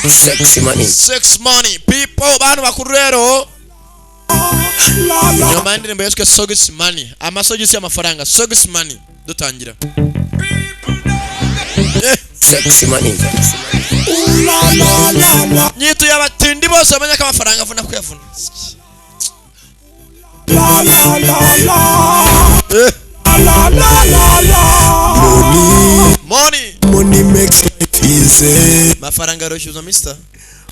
Sexy money. Sex money people. Bantu bakuru rero, nyuma y'indirimbo yiswe Sogisi Money, amasogisi y'amafaranga, Sogisi Money, dutangira. Sexy money. Nyituye abatindi bose bamenye ko amafaranga avuna kuyavuna. Money. Money makes life easy. Mafaranga aroshyuza mister.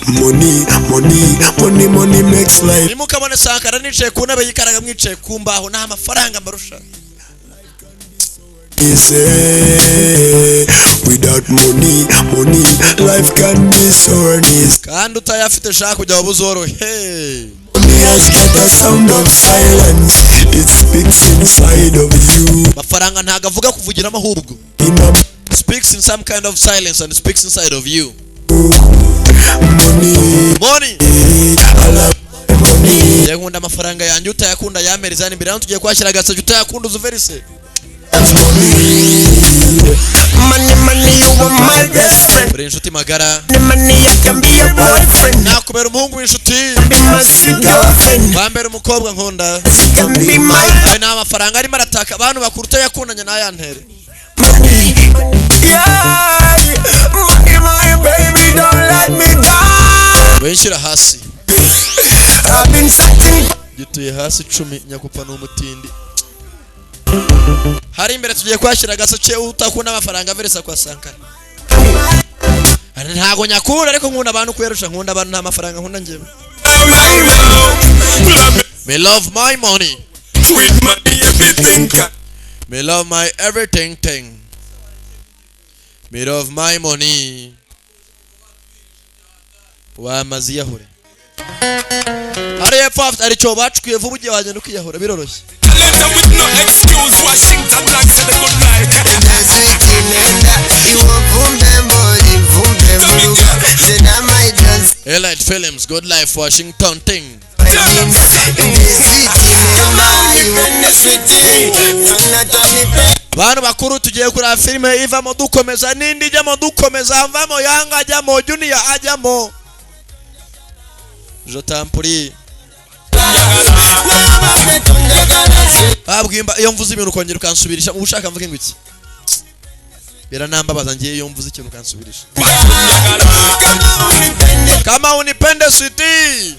Money, money, money, money makes life Nimukabone Sankara nicaye ku ntebe yikaraga mwicaye ku mbaho, nta mafaranga mbarusha. Easy. Without money, money, life can be so uneasy. Kandi utayafite shaka kujya wabuze worohe. Money has got a sound of silence. It speaks inside of you. Mafaranga ntago avuga kuvugiramo, ahubwo In a speaks in some kind of silence and speaks inside of you. Money, Money. I love my money. Njye nkunda amafaranga yanjye, utayakunda yampereza hano imbere, hano tugiye kwakira agaseke, utayakunda uzuverise. Money, money, you are my best friend. Uri inshuti magara. Money, I can be your boyfriend. Nakubera umuhungu w'inshuti. Be my sweet girlfriend. Wambera umukobwa nkunda. You can be my Ayo ni amafaranga arimo arataka abantu bakuru, utayakundanye nayantere. Money. Yeah, money, my baby, don't let me down. Winshyira hasi. I've been searching. Gituye hasi 10 nyakupfa ni umutindi. Hari imbere tugiye kwakira agaseke, utakunda amafaranga veresa kwa Sankara. Ntago nyakunda, ariko nkunda abantu kuyarusha, nkunda abantu, nta mafaranga nkunda njyewe. Me love my money. With money, everything can. Me love my everything thing. Me love my money. Wamaze iyahure hari hepfo hari icyobo bacukuye vuba, ugiye wagenda ukiyahura biroroshye. Letter with no excuse. Washington Black said a good life. Elite Films, Good Life, Washington thing. Bantu bakuru, tugiye kureba filime ivamo dukomeza n'indi ijyamo dukomeza, mvamo Yanga ajyamo, Junior ajyamo, Jotampuri babwimba. Iyo mvuze ibintu ukongera ukansubirisha, uba ushaka mvuge ngo iki? Biranambabaza ngiye iyo mvuze ikintu ukansubirisha. Kama unipende sweetie.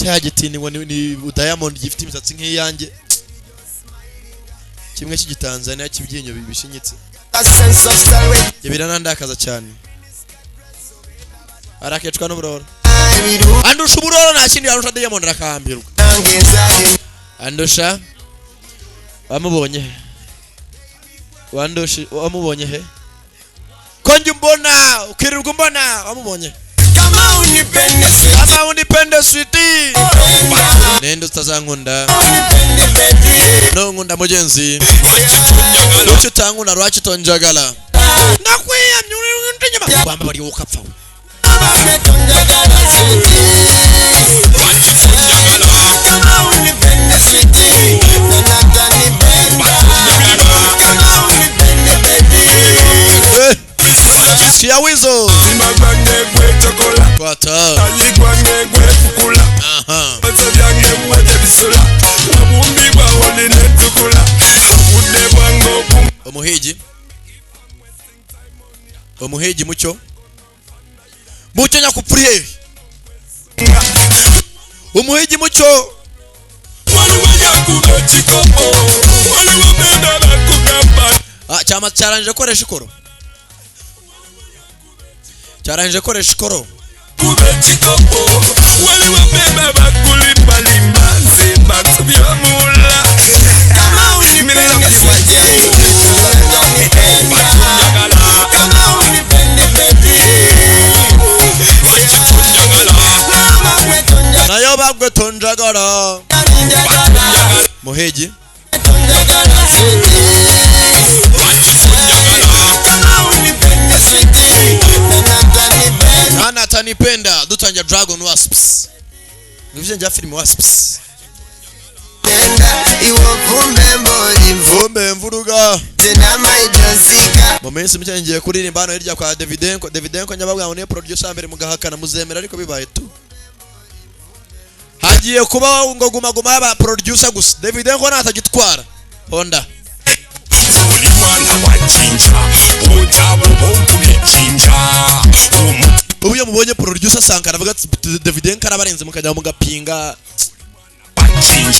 Cya gitini ngo ni Diamond gifite imisatsi nk'iyanjye, kimwe cy'igitanzania cy'ibyinyo bishinyitse. Ibyo biranandakaza cyane, arakecwa n'uburoro, andusha uburoro, nta kindi yarusha Diamond, arakambirwa andusha. Wamubonye he? Wandushi wamubonye he? Ko njye umbona ukirirwa umbona, wamubonye? Kama unipende sweetie, nende utazankunda nunkunda mugenzi, kuki utankunda? Lwaki tonjagala? Nakwiyamye uri inyuma wamba bari ukapfa we. Sikia wizo kwata. Aha. Umuhigi, umuhigi mucyo mucyo nyakupfuriye, umuhigi mucyo. Ah, cyama cyarangije koresha ikoro, cyarangije koresha ikoro. Nayo bagwe tonjagara muhigi. Nana atanipenda, dutangira Dragon Wasps. Ngo ibyo njya filime wasps. Iwo vumbe mbonyi. Vumbe mvuruga. Zinamaidosika. Mu minsi mike ngiye kuririmba hano hirya kwa Davidenko. Davidenko nyababwa ngo niyo producer mbere, mugahakana muzemera, ariko bibaye tu hagiye kuba ngo guma guma y'aba producer gusa. Davidenko natagitwara Honda. Uli mwana wa jinja utabubukuye jinja. Ubu iyo mubonye producer Sankara avuga ati Davidenko arabarenze, mukajya mugapinga. Jinja.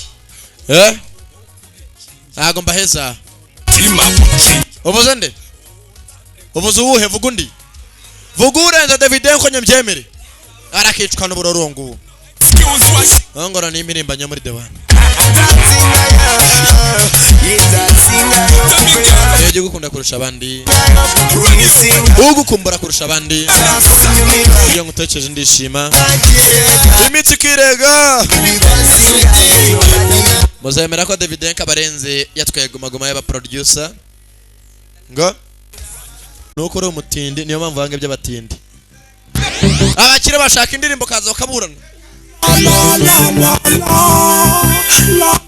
Eh, ntago mbaheza. Tima. Uvuze nde? Uvuze uwuhe? Vuga undi, vuga urenze Davidenko nyabyemere. Arakicwa n'uburorongo ubu. Excuse was. Ngora ni imirimbanya muri The One. Iyo ugukunda kurusha abandi, ugukumbura kurusha abandi, iyo ngutekereje ndishima, imitsi ikirega. Muzemera ko Davidenko abarenze, yatwaye guma guma y'aba producer. Ngo nuko uri umutindi, niyo mpamvu banga iby'abatindi. Abakire bashaka indirimbo kaza bakaburana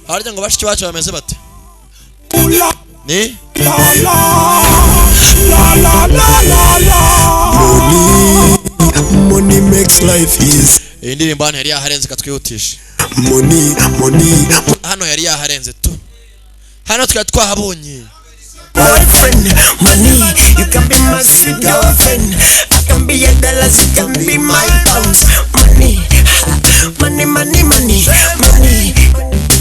harya ngo bashiki bacu bameze bate ni Money, money makes life easy. Iyi ndirimbo hano yari yaharenze, ikatwihutisha. Money, money, Hano yari yaharenze tu, hano twari twahabonye. Boyfriend, money, you can be my sweet girlfriend. I can be your dollars, you can be my pounds. Money, money, money, money, money.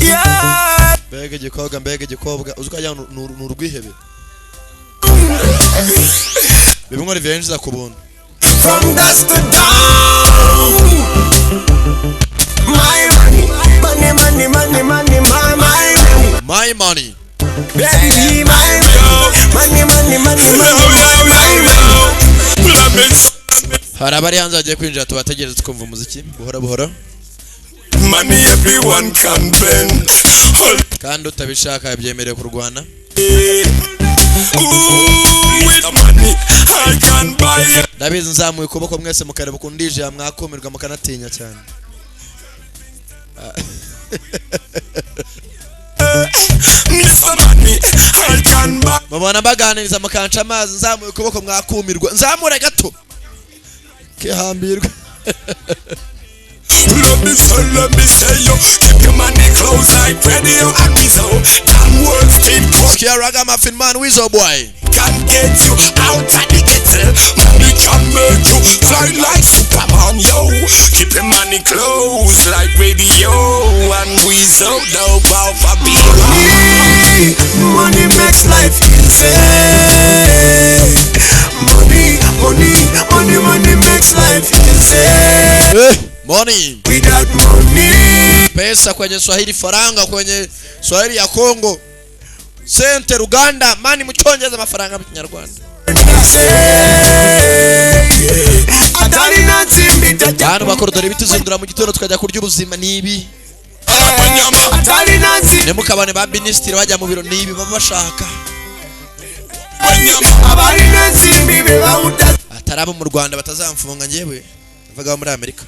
Yeah. Mbega igikobwa, mbega igikobwa! Uzi ko wagira ngo ni urwihebe bimwe Olivier yinjiza ku buntu. From dusk to dawn. My money, money, money, money, money, my, my money. My money. Baby, my money, money, money, money, money, my money. Hari abari hanze bagiye kwinjira, tubategereze twumva umuziki buhoro buhoro. Money everyone can bend. Kandi utabishaka byemerewe kurwana. Ooh, with money I can buy it. Ndabizi, nzamuye ukuboko mwese mukareba ukuntu ndije, mwakumirwa mukanatinya cyane. Mr. Money I can buy. Mubona mbaganiriza mukanca amazi, nzamuye ukuboko mwakumirwa, nzamure gato kihambirwa. Love me so, love me say yo. Keep your money close like radio and Weasel. Damn words keep going. Sikia Ragamuffin Man, Weasel Boy. Can get you out of the kettle. Money can make you fly like Superman, yo. Keep your money close like radio and Weasel. No power for Money, money makes life easy. Money, money, money, money makes life easy. Eh, money. Without money, Pesa kwenye Swahili, faranga kwenye Swahili ya Kongo, sente Uganda, money mu Cyongereza, amafaranga mu Kinyarwanda. Atari natsimbi. Bantu bakora, dore bituzindura mu gitondo tukajya kurya ubuzima nibi. Atari natsimbi. Ntimukabone ba minisitiri bajya mu biro, nibi baba bashaka. Abari natsimbi bebawuta. Atari abo mu Rwanda, batazamfunga, njyewe ndavuga abo muri Amerika.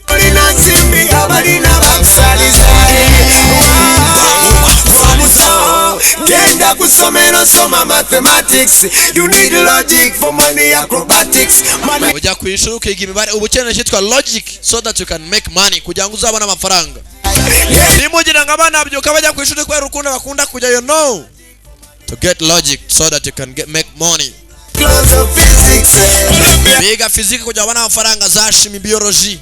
Abari natsimbi abari n'abakusaliza. Genda kusomero, soma mathematics. You need logic for money acrobatics. Money. Ujya ku ishuri ukiga imibare, uba ukeneye icyitwa logic so that you can make money, kugira ngo uzabone amafaranga. Nimugira ngo abana babyuka bajya ku ishuri kubera urukundo bakunda kujyayo? No, to get logic so that you can get make money. Close of physics. Biga physique kugira ngo babone amafaranga, za chimie, biology.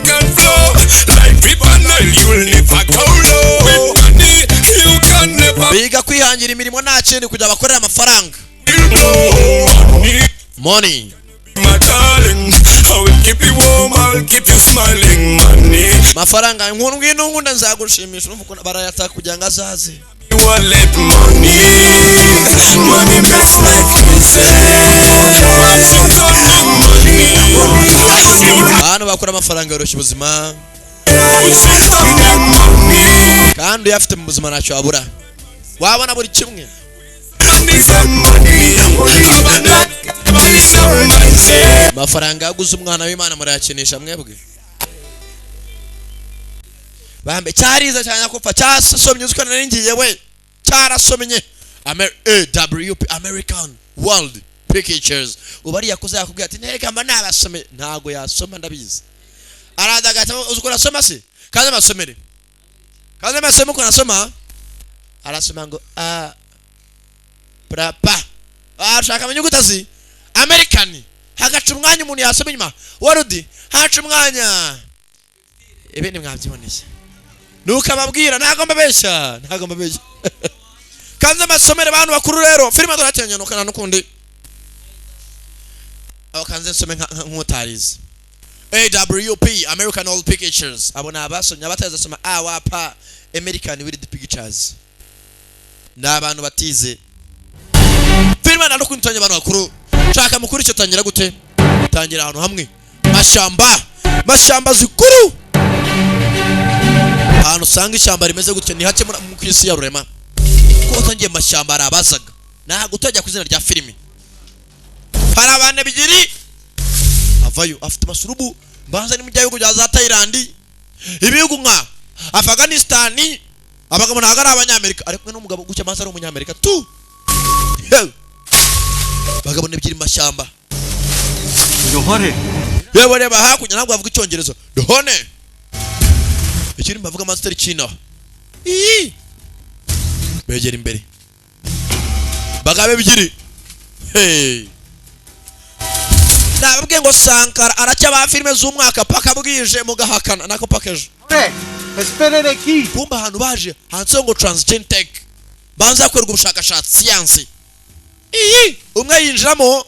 Can flow like river Nile, you'll never go low. With money, you can never Biga kwihangira imirimo, nta kindi, kugira bakorere amafaranga. blow. Money, Money. my darling, I will keep you warm, I'll keep you smiling. Money, Mafaranga, inkuru ngwino nkunda nzagushimisha. Urumva ukuntu barayataka kugira ngo azaze. Wallet money. Money makes life easy. Money, Bantu bakora amafaranga yoroshya ubuzima, money, kandi uyafite mu buzima ntacyo wabura, wabona buri kimwe. money, money. Amafaranga yaguze umwana w'Imana murayakinisha mwebwe. Bambe cyarize cyane nyakupfa, cyasomye. Uzi ko nari ngiye we, cyarasomye. AWP, American World Pictures. Ubu ariya kuza yakubwira ati ntereka mba nabasome, ntago yasoma, ndabizi. Araza agahita, uzi ko nasoma se? Kandi amasomere, kandi amasome uko nasoma, arasoma ngo a prapa, ashaka amenya inyuguti azi American. Hagaca umwanya umuntu yasoma inyuma warudi, haca umwanya. Ibindi mwabyiboneye nuko ababwira, ntago mbabeshya, ntago mbabeshya. Kandi amasomere abantu bakuru. Rero filime turatenye nuko nta nukundi aho kanze nsome nk'utarize. AWP, American World Pictures. Abo ni abasomye, abatazi asoma A W P, American World Pictures, ni abantu batize. Filime nta nukundi tanye abantu bakuru. Shaka mukuru icyo tangira gute? Tangira ahantu hamwe mashamba, mashamba zikuru. Ahantu usanga ishyamba rimeze gutyo ni hake ku isi ya rurema, kuko utangiye mu mashyamba hari abazaga. Ntabwo utajya ku izina rya filimi. Hari abantu ebyiri avayo afite amasurubu, mbanza ni mu bihugu bya za Thailand, ibihugu nka Afghanistan. Abagabo ntabwo ari abanyamerika, ari kumwe n'umugabo gutya, maze ari umunyamerika tu. Yewe. Bagabo ebyiri mu mashyamba. Yohore. Yewe, reba hakurya, ntabwo bavuga icyongereza duhone, ikindi bavuga master China. Ii begera imbere bagabe ebyiri. Hey, nababwiye ngo Sankara aracya ba filime z'umwaka paka bwije mugahakana nako paka ejo. Espere aquí. Kumba ahantu baje handitseho ngo Transgene Tech, banza hakorerwa ubushakashatsi, siyansi. Iyi umwe yinjiramo,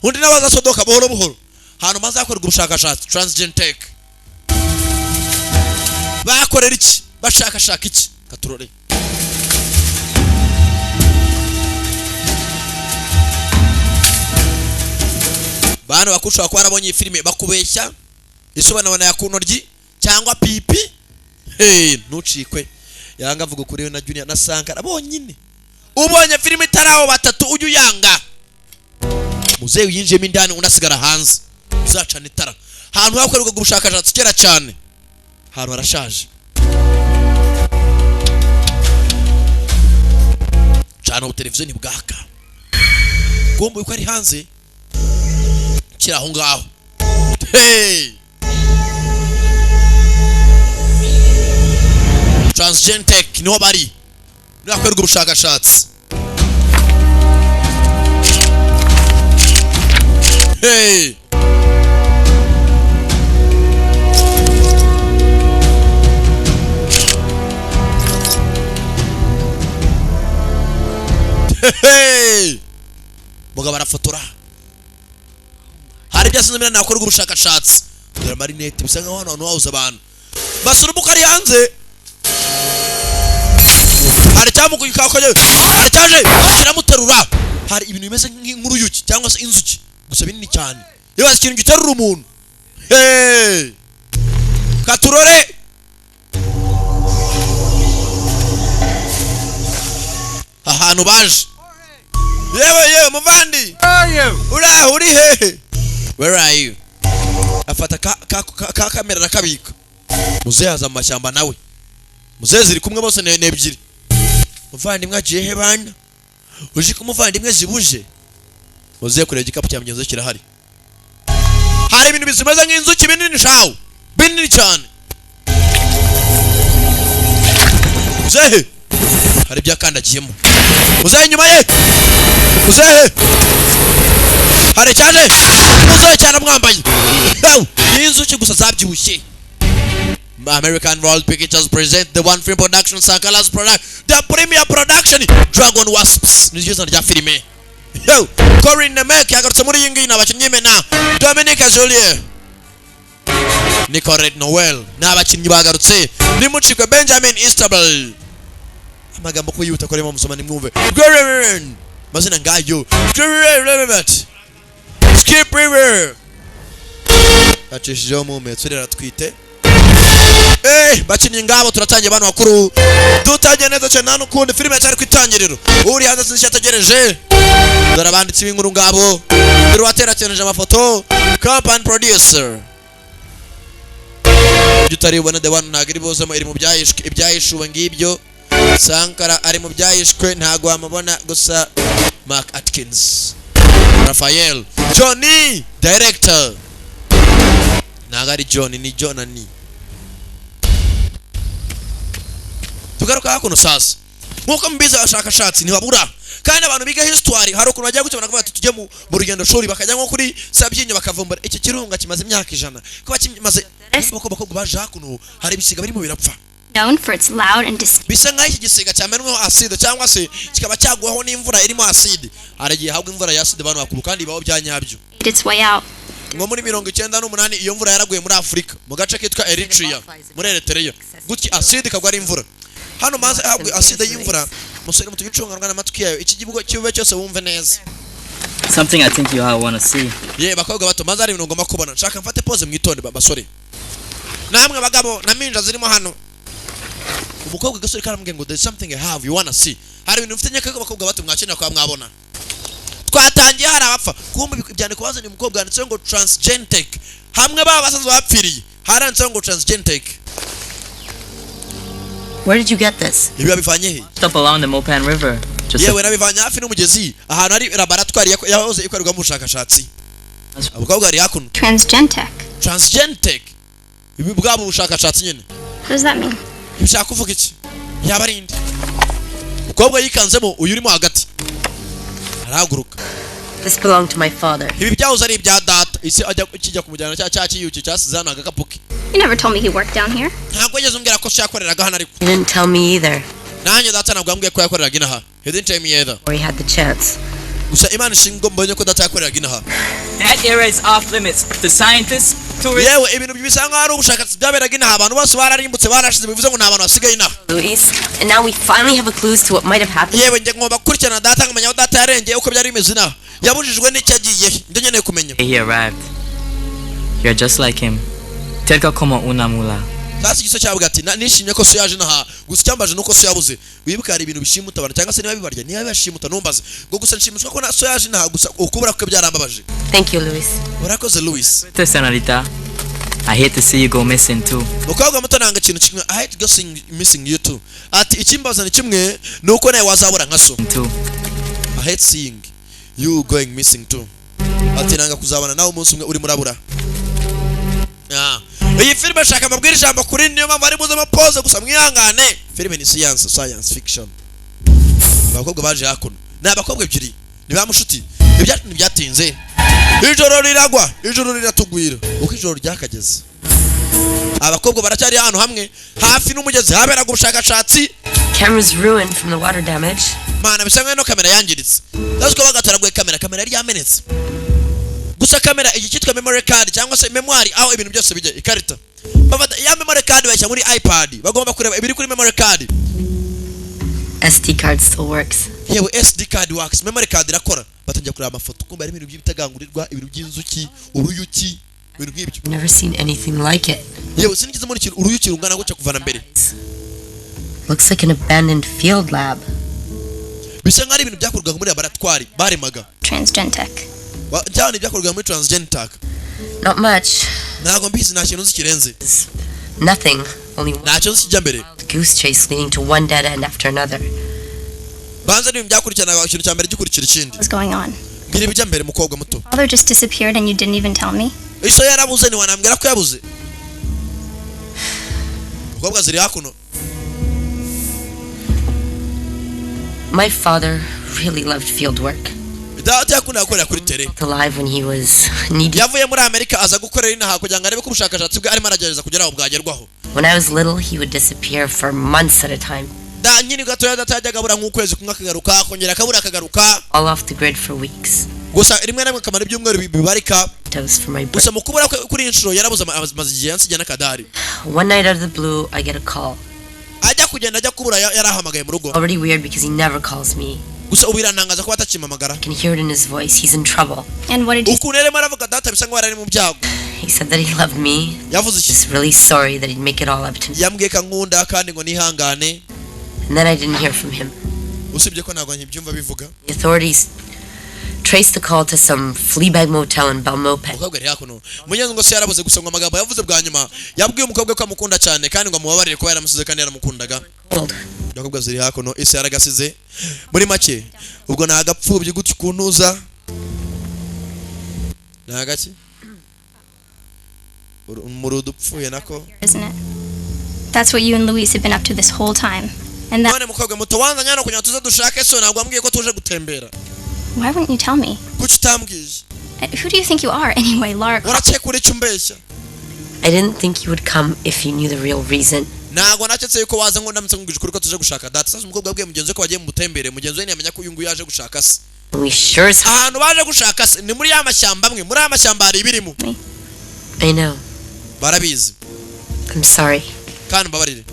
undi nawe azasodoka buhoro buhoro. Ahantu banza hakorerwa ubushakashatsi, Transgene Tech, bakorera iki? Bashakashaka iki? Katurore. Bantu bakushobora kuba warabonye iyi filime bakubeshya isobanura ya kuntoryi cyangwa pipi. Hey, ntucikwe. Yanga avuga kuri we na Junior na Sankara bonyine. Ubonye filime itari abo batatu ujye uyanga. Muzehe yinjiyemo indani, unasigara hanze. Uzacana itara ahantu hakorerwaga ubushakashatsi kera cyane, ahantu harashaje. Cana ubu televiziyo ntibwaka, kumva uko ari hanze kiri aho ngaho. Hey! Transgene Tech niho bari, niho hakorerwa ubushakashatsi. Hey! Hey! Mugabo arafotora, hari ibyo asinzemera nakorerwa ubushakashatsi. Dore amarinete, bisa nkaho hano hantu habuze abantu. Basurubuka ari hanze, hari icyamukuyikakoye, hari cyaje kiramuterura. Hari ibintu bimeze nk'uruyuki cyangwa se inzuki, gusa binini cyane. Ibaze ikintu giterura umuntu. Hey! Katurore. Ahantu baje, yewe yewe muvandi, uraho? Uri hehe? Where are you? Afata ka kamera arakabika. Muzehe aza mu mashyamba nawe, muzehe ziri kumwe bose ni ebyiri. Muvandimwe agiye he bana? Uzi ko umuvandimwe zibuje? Muzehe kureba igikapu cya mugenzi we kirahari. Hari ibintu bizimeze nk'inzuki binini shawu, binini cyane. Muzehe hari ibyo yakandagiyemo. Muzehe inyuma ye, muzehe hari cyane, muzehe cyane amwambaye. Ni inzuki gusa zabyibushye. American World Pictures present the One Film Production, Sankara's product, the premier production, Dragon Wasps niryo zina rya filime. Yo, Corin Nemec yagarutse muri iyi ngiyi, ni abakinnyi mena Dominique Julie, Nicolette Noel ni abakinnyi bagarutse. Nimucikwe. Benjamin Easterby, amagambo ko yihuta ko arimo musoma nimwumve. Green mazina ngayo, Green Skip River acishijeho umuhumetso rero atwite. Bakinnyi ngabo, turatangiye abantu bakuru, dutangiye neza cyane nta n'ukundi. Filime cyari ku itangiriro, uri hanze sinzi icyo ategereje. Dore abanditsi b'inkuru ngabo, dore uwaterateranije amafoto, company producer. Ibyo utaribona, The One ntabwo iri buzemo, iri mu byahishwe. Ibyahishuwe ngibyo. Sankara ari mu byahishwe, ntabwo wamubona. Gusa Mark Atkins, Raphael, Johnny director, ntabwo ari John, ni Jonani. Tugaruka hakuno sasa. Nk'uko mubizi, abashakashatsi ntibabura, kandi abantu biga histoire hari ukuntu bajya gutya bakavuga ati tujye mu rugendo shuri, bakajya nko kuri Sabyinyo bakavumbura iki kirunga kimaze imyaka 100 kuba kimaze. Uko bakobwa baje hakuno, hari ibisiga birimo birapfa. Known for its loud and distinct Bisa nk'aho iki gisiga cyamenweho acide cyangwa se kikaba cyagwaho n'imvura irimo acide. Hari igihe habwa imvura ya acide abantu bakuru, kandi ibaho bya nyabyo. its way out. Nko muri 98 iyo mvura yaraguye muri Afurika, mu gace kitwa Eritrea, muri Eritrea gutya, acide ikagwa ari imvura. Hano maze habwe acide y'imvura. Musore muto, ucunganwa n'amatwi yayo, iki gihugu kibe cyose wumve neza. Something I think you all wanna see. Ye bakobwa bato, maze hari ibintu ngomba kubona. Nshaka mfate pause, mwitonde basore namwe bagabo na minja zirimo hano. Umukobwa gasore karambwiye ngo "There's something I have you wanna see." Hari ibintu mfite nyaka abakobwa bato mwakenera kuba mwabona. Twatangiye hari abapfa. Kumbe ibyandiko bazanye umukobwa handitseho ngo "Transgentech". Hamwe baba basanzwe bapfiriye haranditseho ngo "Transgentech". Where did you get this? Ibi babivanye he? Up along the Mopan River. Just Yewe, nabivanye hafi n'umugezi, ahantu hari laboratwari yahoze ikorerwamo ubushakashatsi. Abakobwa bari hakuno. Transgentech. Transgentech, ibi bwabo bushakashatsi nyine. What does that mean? Bishaka kuvuga iki? Yaba ari inde? Umukobwa yikanzemo uyu urimo hagati arahaguruka. This belonged to my father. Ibi byahoze ari ibya data. Isi ajya kijya kumujyana cya kiyuki cyasize hano agakapu ke. You never told me he worked down here. Ntabwo yigeze umbwira ko yakoreraga hano ariko. He didn't tell me either, Nanjye data ntabwo yambwiye ko yakoreraga inaha. He didn't tell me either. or he had the chance. Gusa Imana ishinzwe mbonye ko data yakoreraga inaha. That area is off limits to scientists, tourists. Yewe, ibintu bisa nkaho ari ubushakashatsi byaberaga inaha, abantu bose bararimbutse, barashize, bivuze ngo nta bantu basigaye inaha. Luis, and now we finally have a clues to what might have happened. Yewe, njye ngomba gukurikirana data, nkamenya aho data yarengeye, uko byari bimeze inaha, yabujijwe n'icyo agiye he, nibyo nkeneye kumenya. He arrived. You're just like him. Terco como una mula. Sasa igice cyavuga ati "Nishimye ko so yaje inaha, gusa icyambaje nuko so yabuze." Wibuka hari ibintu bishimuta abantu, cyangwa se niba bibarya, niba bibashimuta ntumbaze ngo. Gusa nshimishwa ko na so yaje inaha, gusa ukubura kwe byarambabaje. Thank you, Luis. Urakoze, Louis. Senorita, I hate to see you go missing too. Mukobwa muto, nanga ikintu kimwe. I hate go seeing, missing you too. Ati ikimbaza ni kimwe, ni uko nawe wazabura nka so. Too. I hate seeing you going missing too. Ati nanga kuzabana nawe umunsi umwe urimo urabura. Ah. Iyi filime ashaka amabwira ijambo kuri, niyo mpamvu ari muzemo pause, gusa mwihangane. Filime ni science fiction. Abakobwa baje hakuno ni abakobwa ebyiri, ni ba mushuti. Ibyacu ntibyatinze, ijoro riragwa, ijoro riratugwira. Uko ijoro ryakageze, abakobwa baracyari ahantu hamwe hafi n'umugezi haberaga ubushakashatsi. Camera's ruined from the water damage. Mana, bisa nkaho ino kamera yangiritse. Ndazi ko bagataraguye kamera, kamera yari yamenetse. Gusa kamera iki cyitwa memory card cyangwa se memory, aho ibintu byose bijya, ikarita bafata ya memory card bayishyira muri iPad, bagomba kureba ibiri kuri memory card. SD card still works. Yewe, SD card works, memory card irakora. Batangira kureba amafoto, kumva harimo ibintu by'ibitagangurirwa, ibintu by'inzuki, uruyuki, ibintu nk'ibyo. I've never seen anything like it. Yewe, sinigeze mbona ikintu uruyuki rungana gutya kuva na mbere. Looks like an abandoned field lab. Bisa nkaho ari ibintu byakorwaga muri laboratwari baremaga. Transgentech. Cyane ibyakorwaga muri Transgentech. Not much. Ntabwo mbizi, nta kintu nzi kirenze. Nothing. Only one Nta kintu nzi kijya mbere. goose chase leading to one dead end after another. Banza n'ibintu byakurikiranaga, ikintu cya mbere gikurikira ikindi. What's going on? Mbwira ibijya mbere, mukobwa muto. Father just disappeared and you didn't even tell me? Iso yarabuze, ntiwanambwira ko yabuze? Umukobwa ziri hakuno. My father really loved field work. Data yakundaga gukorera kuri terrain. Felt alive when he was needed. Yavuye muri Amerika aza gukorera inaha kugira ngo arebe ko ubushakashatsi bwe arimo aragerageza kugera aho bwagerwaho. When I was little, he would disappear for months at a time, Da nyine gatoya data yajyaga abura nk'ukwezi kumwe, akagaruka, akongera akabura, akagaruka. all off the grid for weeks. Gusa rimwe na rimwe akamara ibyumweru bibarika. Dose for my birth. Gusa mu kubura kwe kuri iyi nshuro yarabuze amaze igihe yansigiye n'akadari. One night out of the blue, I get a call. Ajya kugenda, ajya kubura, yarahamagaye mu rugo. Already weird because he never calls me. Gusa ubu birantangaza kuba atakimpamagara. I can hear it in his voice. He's in trouble. And what did you Ukuntu yarimo aravuga data, bisa nkaho yari ari mu byago. He said that he loved me. Yavuze iki? Just really sorry that he'd make it all up to me. Yambwiye ko ankunda kandi ngo nihangane. And then I didn't hear from him. Usibye ko ntabwo nkibyumva bivuga. The authorities, Traced the call to some Fleabag motel in Belmopan. Umukobwa ari hakuno, mugenzi, ngo se yarabuze gusa, ngo amagambo yavuze bwa nyuma yabwiye umukobwa ko amukunda cyane kandi ngo amubabarire kuba yaramusize kandi yaramukundaga. Abakobwa ziri hakuno, isi yaragasize. Muri make ubwo ni agapfubyi gutya ukuntu uza ni agaki umurudu upfuye nako. Isn't it? That's what you and Luis have been up to this whole time. And that. None mukobwa muto, wanzanye hano kugira ngo tuze dushake so, ntabwo wambwiye ko tuje gutembera. Why wouldn't you tell me? Kuki utambwiye? Who do you think you are, anyway, Lara Croft? Urakeka uri icyo umbeshya? I didn't think you would come if you knew the real reason. Ntabwo naketse yuko waza ngo ndamutse nkubwije ukuri ko tuje gushaka data. Sasa umukobwa yabwiye mugenzi we ko bagiye mu butembere, mugenzi we ntiyamenya ko uyu nguyu yaje gushaka se. We sure as Ahantu baje gushaka se ni muri ya mashyamba amwe, muri ya mashyamba hari ibirimo. I know. Barabizi. I'm sorry. Kandi mbabarire,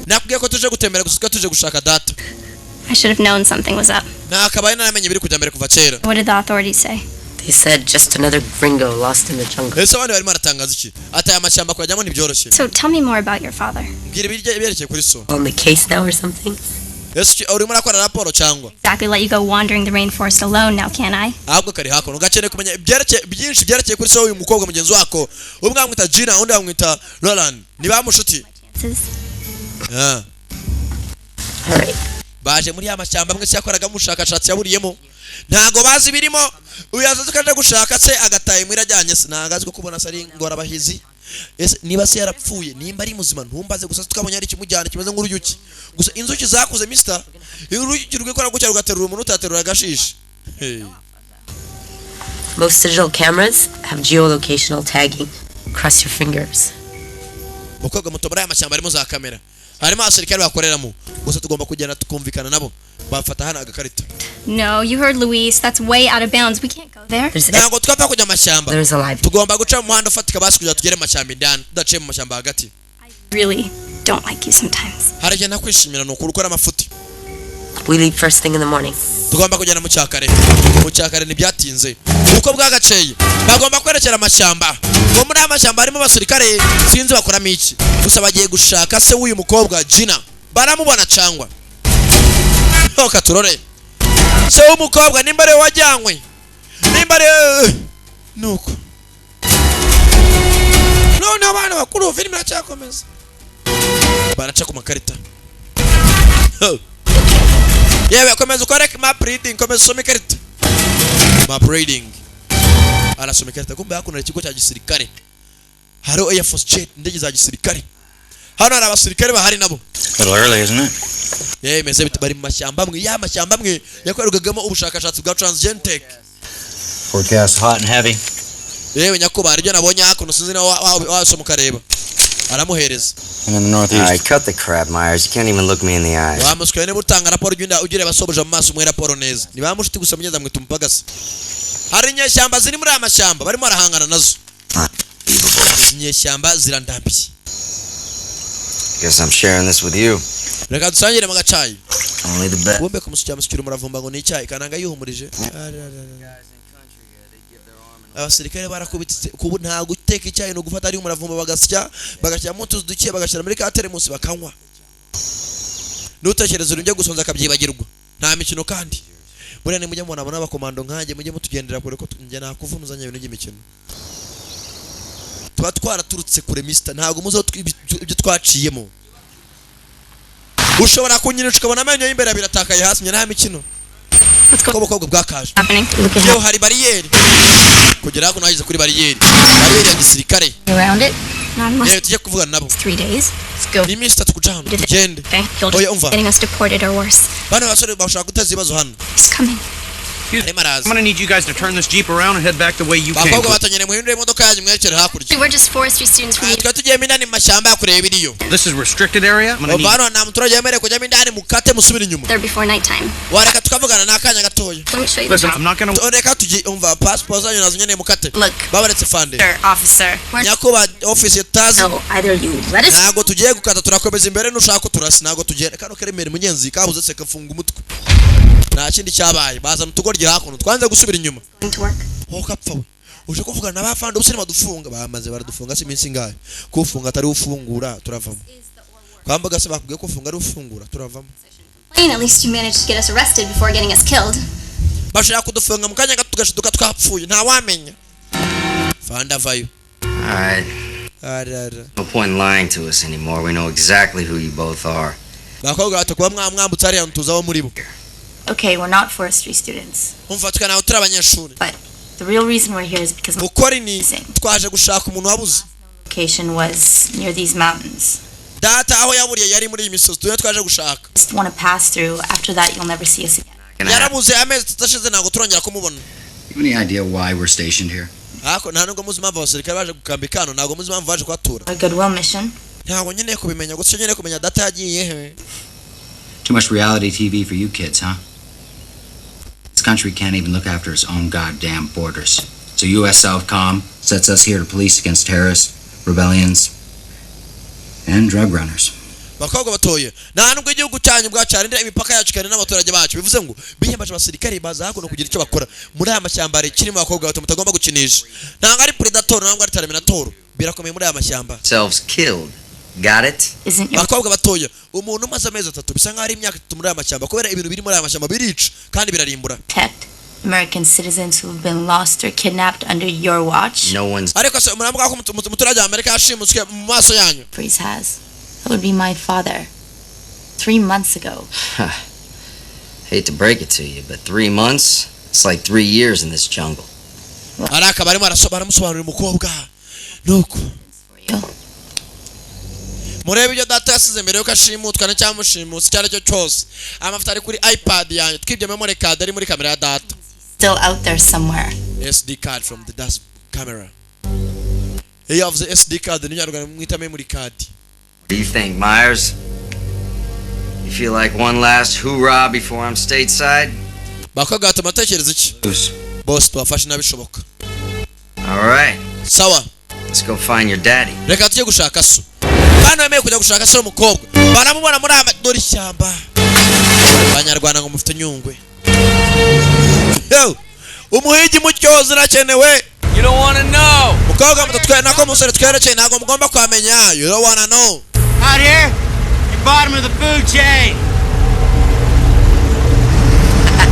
nakubwiye ko tuje gutembera gusa, ko tuje gushaka data. I should have known something was up. Nakabaye naramenye ibiri kujya mbere kuva kera. What did the authorities say? They said just another gringo lost in the jungle. Ese abandi barimo baratangaza iki? Ati aya mashyamba kuyajyamo ntibyoroshye. So tell me more about your father. Mbwira ibyerekeye kuri so. On the case now or something? Ese urimo urakora raporo cyangwa? Exactly let you go wandering the rainforest alone now, can I? Ahubwo kari hakuno gakeneye kumenya ibyerekeye byinshi byerekeye kuri so uyu mukobwa mugenzi wako. Umwe bamwita Gina, undi bamwita Roland, ni ba mushuti. Chances. Ah. Alright. Baje muri ya mashyamba amwe se yakoragamo ubushakashatsi yaburiyemo, ntago bazi ibirimo. Uyu yazaze ko aje gushaka se, agataha imuhira ajyanye se, ntago azi ko kubona se ari ingorabahizi. Ese niba se yarapfuye, nimba ari muzima, ntumbaze. Gusa tukabonye ari ikimujyana kimeze nk'uruyuki gusa, inzuki zakuze mister, uruyuki rwikora gutya rugaterura umuntu utaterura agashishi. Hey. Most digital cameras have geolocational tagging. Cross your fingers. Mukobwa muto, muri aya mashyamba harimo za kamera, harimo abasirikare bakoreramo, gusa tugomba kugenda tukumvikana nabo bafata hano agakarita. No, you heard Luis. That's way out of bounds. We can't go there. Ntabwo twapfa kujya mu mashyamba. There's a live. Tugomba guca mu muhanda ufatika basi kugira tugere mu mashyamba indani tudaciye mu mashyamba hagati. Really don't like you sometimes. Hari igihe ntakwishimira, ni ukuri ukora amafuti. We leave first thing in the morning. Tugomba kugenda mu cyakare, mu cyakare ntibyatinze uko bwagaceye bagomba kwerekera amashyamba, ngo muri aya mashyamba harimo abasirikare, sinzi bakoramo iki, gusa bagiye gushaka se w'uyu mukobwa Gina. Baramubona cyangwa ntoka? Turore se w'umukobwa nimba ariwe wajyanywe, nimba ari nuko. Noneho abana bakuru, filime iracyakomeza, baraca ku makarita. Yewe, komeza ukore map reading, komeza usome ikarita, map reading. Arasoma ikarita, kumbe hakuno hari ikigo cya gisirikare, hariho air force jet, indege za gisirikare. Hano hari abasirikare bahari nabo. A little early, isn't it? Yewe, meze bite? Bari mu mashyamba amwe, ya mashyamba amwe yakorerwagamo ubushakashatsi bwa transgentech. Forecast hot and heavy. Yewe nyakubahwa, ibyo nabonye hakuno sinzi nawe wasoma ukareba, aramuhereza. And in the northeast. All right, cut the crap, Myers. You can't even look me in the eyes. Wamuswaye, niba utanga raporo ugenda ugireba sobuja mu maso, umuhe raporo neza. Ni ba mushuti gusa, mugeza mwita umupagasi. Hari inyeshyamba ziri muri aya mashyamba barimo barahangana nazo. Izi nyeshyamba zirandambiye. Guess I'm sharing this with you. Reka dusangire mu gacayi. Only the best. Wumbe kumusukira, musukira umuravumba ngo ni icyayi, kananga yihumurije. Abasirikare barakubitse kubu, nta guteka icyayi, ni ugufata ari umuravumba bagasya, bagashyiramo utuzi duke, bagashyira muri ka teremusi bakanywa, nutekereza ibintu byo gusonza akabyibagirwa. Nta mikino. Kandi buriya nimujya mubona abakomando nkanjye, mujye mutugendera kure, ko njye nakuvunuzanya ibintu by'imikino. Tuba twaraturutse kure mister, ntabwo muzi aho ibyo twaciyemo. Ushobora kunyinisha ukabona amenyo y'imbere abiri atakaye hasi. Njye nta mikino. Ko ubukobwa bwakaje. Yewe, hari bariyeri kugera hakuno, hageze kuri bariyeri, bariyeri ya gisirikare. Around it? Not unless Yewe, tujye kuvugana nabo. 3 days. Let's go. Ni iminsi 3 kuja hano, tugende. Okay, you'll Oya, umva. getting us deported or worse. Bano basore bashaka guteza ibibazo hano. He's coming. Arimo araza. I'm gonna need you guys to turn this Jeep around and head back the way you came. Bakobwa batonyere, muhindure imodoka yanyu mwerekere hakurya. We're just forestry students from Twari tugiyemo indani mu mashyamba ya kureba iriyo. This is restricted area. I'm gonna need Hano nta muturage wemerewe kujyamo indani, mukate musubire inyuma. there before nighttime. Wareka tukavugana n'akanya gatoya? Let me show you. Listen, I'm not gonna. Reka tugiye, umva, pasiporo zanyu nazo nkeneye, mukate. Babaretse fande. Officer. Nyakubahwa office tazi. No, either you let us Ntabwo tugiye gukata, turakomeza imbere, nushaka ko turasi ntabwo tugenda. Kano karemera mugenzi kabuze se kafunga umutwe, nta kindi cyabaye, bazana utugoryi hakuno twanze gusubira inyuma. Going to work. Wowe ukapfa we, uje kuvugana n'abafande ubu badufunga, bamaze baradufunga si iminsi ingahe? Kufunga atari ufungura turavamo, kwambaga se bakubwiye ko ufunga ari ufungura turavamo. At least you managed to get us arrested before getting us killed. Bashaka kudufunga mu kanya gato tugashiduka twapfuye, ntawamenya. Fanda vayo. All right. Arara. No point in lying to us anymore. We know exactly who you both are. Bakobwa bato, kuba mwambutse hariya tuzi abo muri bo. Okay, we're not forestry students. Umva, twe ntabwo turi abanyeshuri. But the real reason we're here is because my Ukora ni twaje gushaka umuntu wabuze. location was near these mountains. Data aho yaburiye yari muri iyi misozi, turiyo twaje gushaka. Just want to pass through. After that, you'll never see us again. Yarabuze amezi 3 ashize, ntabwo turongera kumubona. You have any idea why we're stationed here? Ariko nta nubwo muzi impamvu abasirikare baje gukambika hano, ntabwo muzi impamvu baje kuhatura. A goodwill mission. Ntabwo nkeneye kubimenya, gusa nkeneye kumenya data yagiye he. Too much reality TV for you kids, huh? This country can't even look after its own goddamn borders. So U.S. Southcom sets us here to police against terrorists, rebellions, and drug runners. Bakobwa batoye, nta nubwo igihugu cyanyu bwacarinda imipaka yacu kandi n'abaturage bacu. Bivuze ngo biyambaje abasirikare baza hakuno kugira icyo bakora muri aya mashyamba. Hari kirimo abakobwa bato mutagomba gukinisha. Ntabwo ari Predator, ntabwo ari Terminator, birakomeye muri aya mashyamba. Selves killed. Got it? Isn't your Bakobwa batoya, umuntu umaze amezi 3 bisa nkaho ari imyaka 3 muri aya mashyamba, kubera ibintu biri muri aya mashyamba birica kandi birarimbura. Protect American citizens who have been lost or kidnapped under your watch? No one's Ariko se muravuga ko umuturage wa Amerika yashimuswe mu maso yanyu? Freeze has. That would be my father. 3 months ago. Hate to break it to you, but 3 months? It's like 3 years in this jungle. Ari akaba arimo baramusobanurira umukobwa, nuko murebe ibyo data yasize mbere yuko ashimutwa n'icyamushimutse icyo ari cyo cyose. Amafoto ari kuri iPad yanjye, twibye memory card ari muri kamera ya data. Still out there somewhere. SD card from the dad's camera. Iyo yavuze SD card ni Nyarwanda mwita memory card. What do you think, Myers? You feel like one last hoorah before I'm stateside? Bakobwa batuma atekereza iki bose tubafashe n'abishoboka. All right. Sawa. Let's go find your daddy. Reka tujye gushaka so. Bana bemeye kujya gushaka so w'umukobwa, baramubona muri aya dore ishyamba. Abanyarwanda ngo mufite Nyungwe. Yo! Umuhigi mu cyozi urakenewe. You don't want to know. Mukobwa muto twe nako musore twerekeye, ntabwo mugomba kwamenya. You don't wanna know. Out here, you're bottom of the food chain.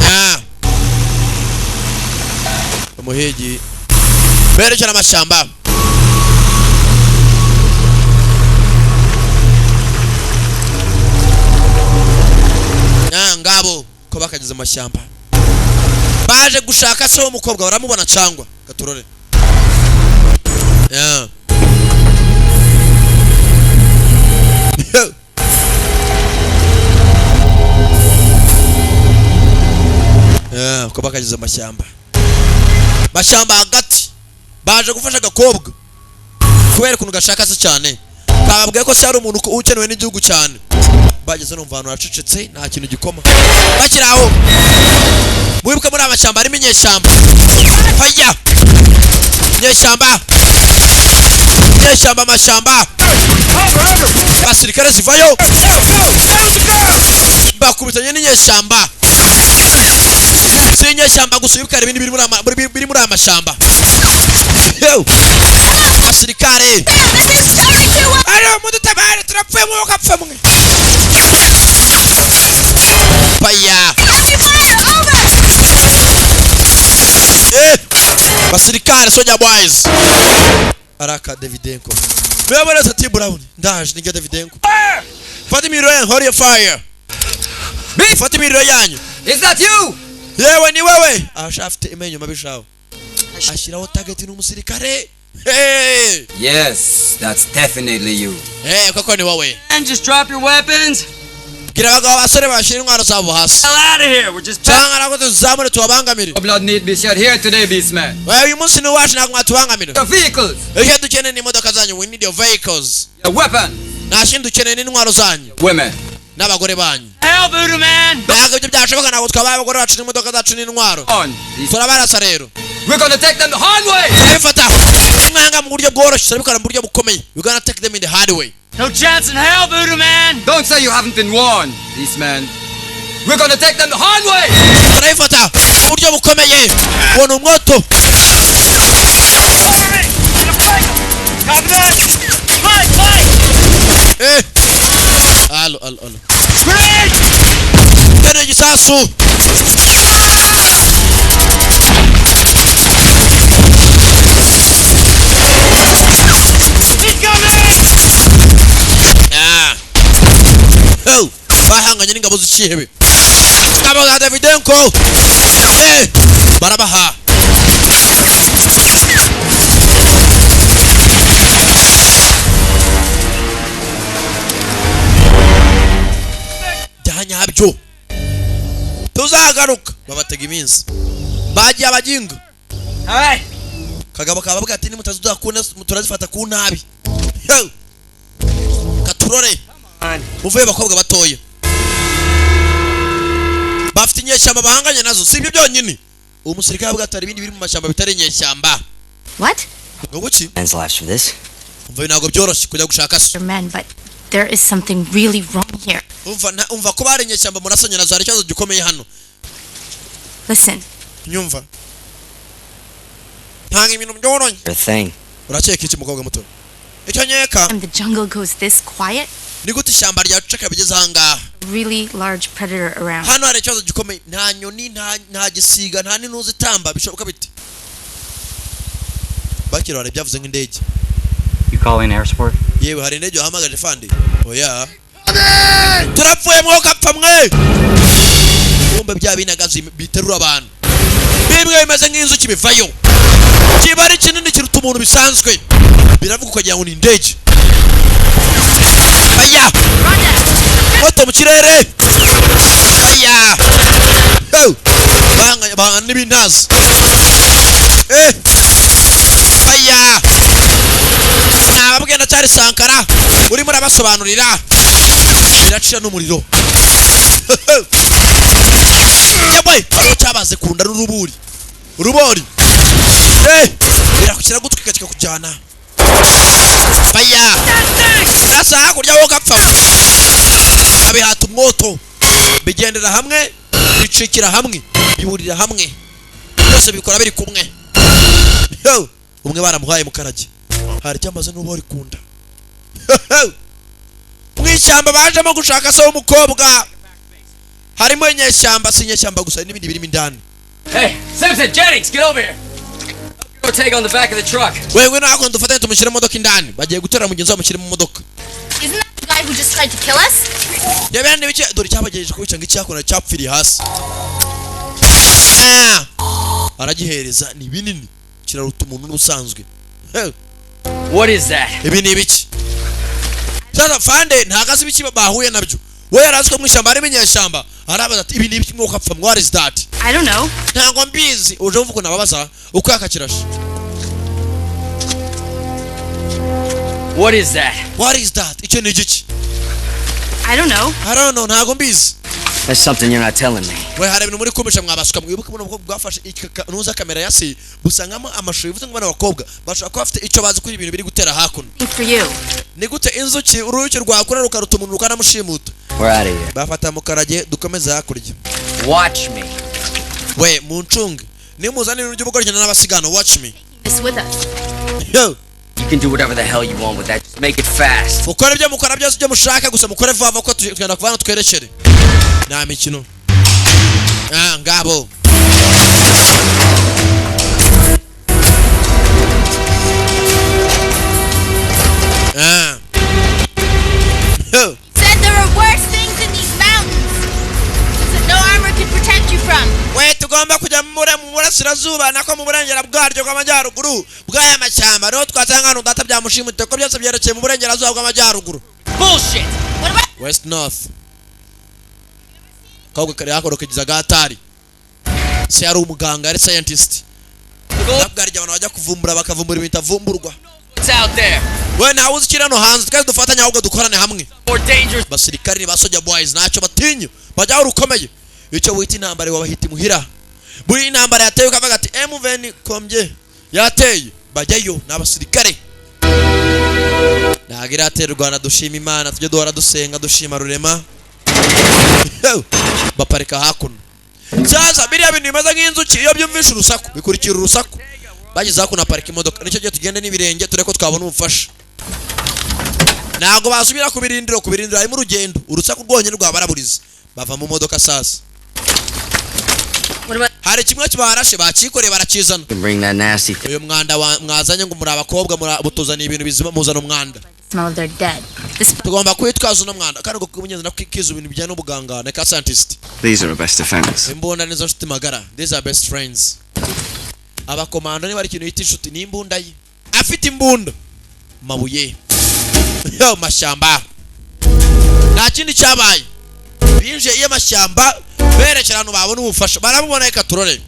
Ah. Umuhigi berekera amashyamba. Ah, ngabo ko bakageze amashyamba, baje gushaka se w'umukobwa, baramubona cyangwa gaturore. Yeah. Yeah, ko bakageze amashyamba, mashyamba hagati, baje gufasha agakobwa kubera ukuntu gashaka se cyane. Kababwiye ko se hari umuntu ukenewe n'igihugu cyane. Bageze numva ahantu hacecetse, nta kintu gikoma. Bakiri aho, mwibuke muri aya mashyamba harimo inyeshyamba. Faya, inyeshyamba, inyeshyamba, amashyamba, abasirikare zivayo bakubitanye n'inyeshyamba. Si inyeshyamba gusa, wibuke hari ibindi biri muri aya mashyamba. Yo! Abasirikare ariyo, mudutabare, turapfuye, mwuka apfa mwe. Faya. Eh! Basirikare, soldier boys, araka Davidenko Wewe T Brown, ndaje nige Davidenko. Fata imiriro yanyu, hold your fire. Fata imiriro yanyu. Is that you? Yewe, ni wewe. Asha afite imenyo mabi shawo, ashyiraho target n'umusirikare. Hey! Yes, that's definitely you. Eh, koko ni wowe. And just drop your weapons. Bwira abagabo, abasore bashyira intwaro zabo hasi. Hell out of here. We're just Cyangwa ntabwo tuzamure tubabangamire. No blood need be shed here today, Beastman. Wewe, uyu munsi ni uwacu, ntabwo mwatubangamira. Your vehicles. Icyo dukeneye ni imodoka zanyu. We need your vehicles. Your weapon. Nta kindi dukeneye, ni intwaro zanyu Women. N'abagore banyu. Hell, Voodoo Man! Ntabwo ibyo byashoboka, ntabwo twabaye abagore bacu n'imodoka zacu n'intwaro. On. Turabarasa rero. We're gonna take them the hard way. Turabifata mwanga mu buryo bworoshye, turabikora mu buryo bukomeye. We gonna take them in the hard way. No chance in hell, Voodoo Man! Don't say you haven't been warned, Beastman. We're gonna take them the hard way. Turabifata mu buryo bukomeye. Uwo ni umwoto. Copy that! Mike, Mike! Eh, alo, alo, alo. Grenade! Tera igisasu. Bahanganye n'ingabo z'ikihebe, ingabo za Davidenko. Barabaha byanyabyo, tuzagaruka. Babatega iminsi, bagiye abaginga. Kagabo kababwira ati nimutaziduha turazifata ku nabi. Katurore muvuye bakobwa batoya bafite inyeshyamba bahanganye nazo. Si ibyo byonyine, uwo musirikare avuga ati hari ibindi biri mu mashyamba bitari inyeshyamba. What? Ngo iki? Umva, ntabwo byoroshye kujya gushaka so. Men, but there is something really wrong here. Umva ko bari inyeshyamba murasanye nazo, hari ikibazo gikomeye hano. Listen. Nyumva. Ntanga ibintu byoroshye. Urakeka iki mukobwa muto? Icyo nkeka. And the jungle goes this quiet. Ni gute ishyamba ryaceceka bigeze aha ngaha? Really large predator around. Hano hari ikibazo gikomeye, nta nyoni, nta gisiga, nta n'intuzi itamba, bishoboka bite? Bakira hari byavuze nk'indege. You calling air support? Yewe, hari indege wahamagaje fandi? Oya. Turapfuye mwokapfa mwe. Kumbe bya binagazi biterura abantu. Bimwe bimeze nk'inzuki bivayo. Kiba ari kinini kiruta umuntu bisanzwe. Biravuga ukagira ngo ni indege. Aya! Moto mu kirere. Aya! Banga banga n'ibintazi. Aya! Nababwiye ndacyari Sankara urimo urabasobanurira. Biracira n'umuriro. Yewe, hariho cyabaze kunda n'uruburi. Urubori. Birakukira gutwika kikakujyana. Baya. Nasa hakurya wowe gapfa. Abihata umwoto. Bigendera hamwe, bicikira hamwe, bihurira hamwe. Byose bikora biri kumwe. Umwe baramuhaye mukarage. Hari cyamaze n'ubori kunda. Mu ishyamba bajemo gushaka se w'umukobwa. Harimo inyeshyamba, si inyeshyamba gusa, n'ibindi birimo indani. Hey, Simpson, Jennings, get over here. Go take on the back of the truck. Wewe ntabwo dufatanye tumushyire mu modoka indani. Bagiye gutera mugenzi wabo mushyire mu modoka. Isn't that the guy who just tried to kill us? Yabera n'ibice dore cyabagejeje kubica ngo icyakona cyapfiriye hasi. Aragihereza ni binini kiraruta umuntu n'ubusanzwe. What is that? Ibi ni ibiki? Sasa fande ntagazi ibiki bahuye nabyo. We yarazi ko mu ishyamba harimo inyeshyamba. Arabaza ati ibi ni ibiki mwuka pfa, what is that? I don't know. Ntabwo mbizi. Uje uvuga ukuntu ababaza uko yakakirashe. What is that? What is that? Icyo ni igiki? I don't know. I don't know, ntabwo mbizi. There's something you're not telling me. We hari ibintu muri kumisha mwabasuka. Mwibuke buno bwo bwafashe nuza kamera ya si busangamo amashusho bivuze ngo bana bakobwa bashobora kuba bafite icyo bazi kuri ibintu biri gutera hakuno. For you. Ni gute inzuki uruyuki rwakura rukaruta umuntu rukanamushimuta? We're out of here. Bafata mukarage dukomeze hakurya. Watch me. We muncunge. Nimuzana ibintu by'ubugoryi n'abasigano, watch me. This with us. Yo. You can do whatever the hell you want with that. Just make it fast. Mukore ibyo mukora byose ibyo mushaka gusa mukore vuba vuba ko tugenda kuvana twerekere. Nta mikino. Ngabo. Said there were worse things in these mountains that no armor could protect you from. We tugomba kujya mu burasirazuba nako mu burengera bwaryo bw'amajyaruguru bw'aya mashyamba niho twasanga hano data byamushimute ko byose byerekeye mu burengerazuba bw'amajyaruguru. Bullshit. West North. Kobwa kari hakuno kigiza gatari. Se yari umuganga, yari scientist. Nabwo abantu bajya kuvumbura bakavumbura ibintu bitavumburwa. What's out there? We nawe uzi ikiri hano hanze, twese dufatanye ahubwo dukorane hamwe. More dangerous. Basirikari ba Soldier Boys ntacyo batinya, bajyaho rukomeye. Icyo wita intambara wabahita imuhira. Buri intambara yateye ukavuga ati MVN kombye yateye, bajyayo n'abasirikare. Ntabwo iratera u Rwanda, dushima Imana, tujye duhora dusenga dushima rurema. Baparika hakuno. Sasa biriya bintu bimeze nk'inzuki iyo byumvishe urusaku bikurikira urusaku. Bageze hakuno aparika imodoka. Nicyo gihe tugende n'ibirenge tureko twabona ubufasha. Ntabwo basubira ku birindiro, ku birindiro harimo urugendo, urusaku rwonyine rwabaraburiza. Bava mu modoka sasa. Hari kimwe kibarashe bakikoreye barakizana. Bring that nasty Uyu mwanda mwazanye ngo muri abakobwa mutuzaniye ibintu bizima, muzana umwanda. Smell of their dead. This Tugomba kwitwaza uno mwanda kandi ubwo mugenzi nakwikiza ibintu bijyanye n'ubuganga na ka scientist. These are our best defense. Imbunda nizo nshuti magara. These are best friends. Abakomando niba ari ikintu yita inshuti ni imbunda ye. Afite imbunda, mabuye yo mashyamba, nta kindi cyabaye. Binjiye iyo mashyamba berekera ahantu babona ubufasha, baramubona. Reka turore,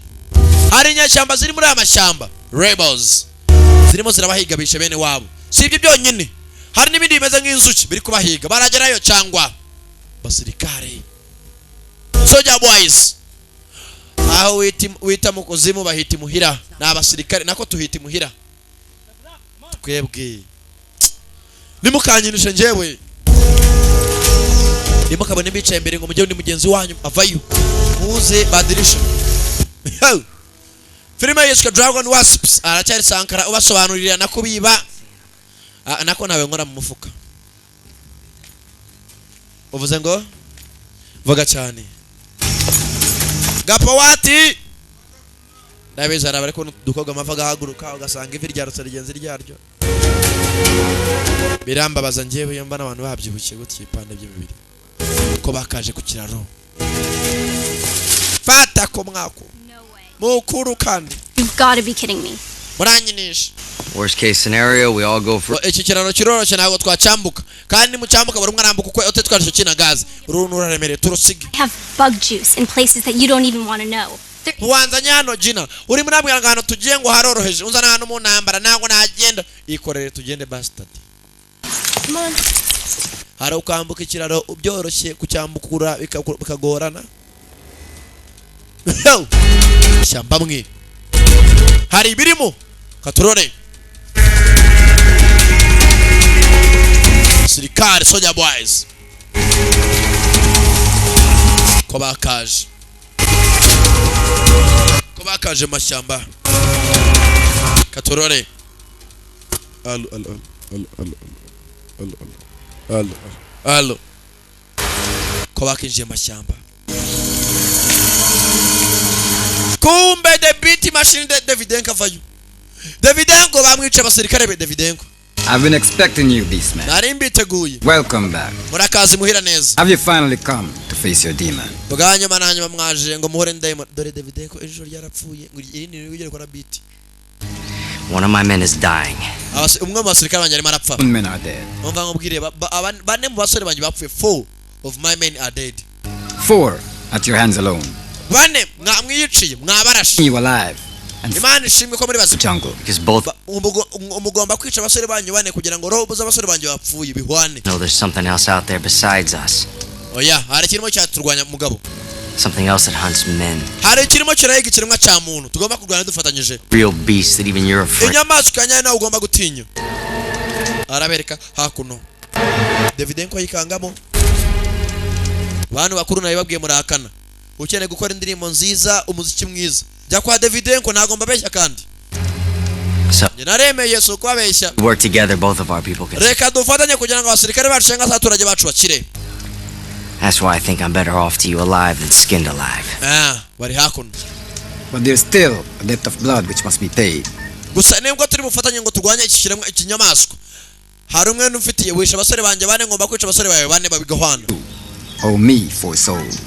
hari inyeshyamba ziri muri aya mashyamba, rebels zirimo zirabahiga, bishe bene wabo. Si ibyo byonyine, hari n'ibindi bimeze nk'inzuki biri kubahiga. Baragerayo cyangwa basirikare, soldier boys, aho wita mu kuzimu bahita imuhira. Ni abasirikare, nako tuhita imuhira twebwe. Nimukanyinishe njyewe, nimukabone bicaye imbere ngo mujye undi mugenzi wanyu avayo muze badirisha. Filime yiswe Dragon Wasps. Aracyari Sankara ubasobanurira nako biba. Ah, nako nawe nkora mu mufuka. Uvuze ngo vuga cyane gapawati, ndabizi hari abari kubona udukobwa amava agahaguruka, ugasanga ivi ryarutse rigenzi ryaryo. Birambabaza njyewe iyo mbona abantu babyibushye gutya, ibipande by'imibiri ko bakaje ku kiraro. Fata ko mwako mukuru kandi. You've got to be kidding me. Muranyinisha. Worst case scenario, we all go for. Iki kiraro kiroroshye, ntabwo twacyambuka. Kandi mucyambuka buri umwe arambuka ukwe, utitwara icyo kinagazi. Uru ruraremereye, turusige. I have bug juice in places that you don't even want to know. There Ubanzanye hano Gina, urimo urambwira ngo ahantu tugiye ngo haroroheje, unzana hano mu ntambara. Ntabwo nagenda, ikorere tugende, bastard. Come on. Hari ukambuka ikiraro byoroshye, kucyambukura bikagorana. Ishyamba mwe hari ibirimo katurore. Sirikare, soldier boys ko bakaje, ko bakaje mu mashyamba katurore. Alo, alo, alo, alo, alo, alo, alo, alo, ko bakinjiye mu mashyamba. Kumbe the beat machine de Davidenko avayo. Davidenko bamwica abasirikare be Davidenko. I've been expecting you, Beastman. Nari mbiteguye. Welcome back. Murakazi muhira neza. Have you finally come to face your demon? Bwa nyuma na nyuma mwaje ngo muhure ndayimo. Dore Davidenko, ejo ryarapfuye ngo irindi ni ryo rikora beat. One of my men is dying. Umwe mu basirikare banjye arimo arapfa. Men are dead. Umva nkubwire, bane mu basore banjye bapfuye. Four of my men are dead. Four at your hands alone. Bane mwiyiciye, mwabarashe. You alive and Imana ishimwe ko muri bazima. jungle. Because both Mugomba kwica abasore banyu bane kugira ngo roho z'abasore banjye bapfuye bihwane. know there's something else out there besides us. Oya, hari ikirimo cyaturwanya mugabo. Something else that hunts men. Hari ikirimo kirahiga ikiremwa cya muntu, tugomba kurwana dufatanyije. Real beasts that even you're afraid. Inyamaswa nyayo nawe ugomba gutinya. Arabereka hakuno, Davidenko yikangamo. Bantu bakuru, nabibabwiye murahakana. Ukeneye gukora indirimbo nziza, umuziki mwiza, jya kwa Davidenko. Ntabwo mbabeshya kandi. So Njye naremeye, si ukubabeshya. we work together, both of our people can. Reka dufatanye kugira ngo abasirikare bacu cyangwa se abaturage bacu bakire. That's why I think I'm better off to you alive than skinned alive. Ah, bari hakuno. But there's still a debt of blood which must be paid. Gusa nibwo turi bufatanye ngo turwanye iki kiremwa, ikinyamaswa, hari umwe n'umfitiye. Wishe abasore banjye bane, ngomba kwica abasore bawe bane babigahwana. Owe me four souls.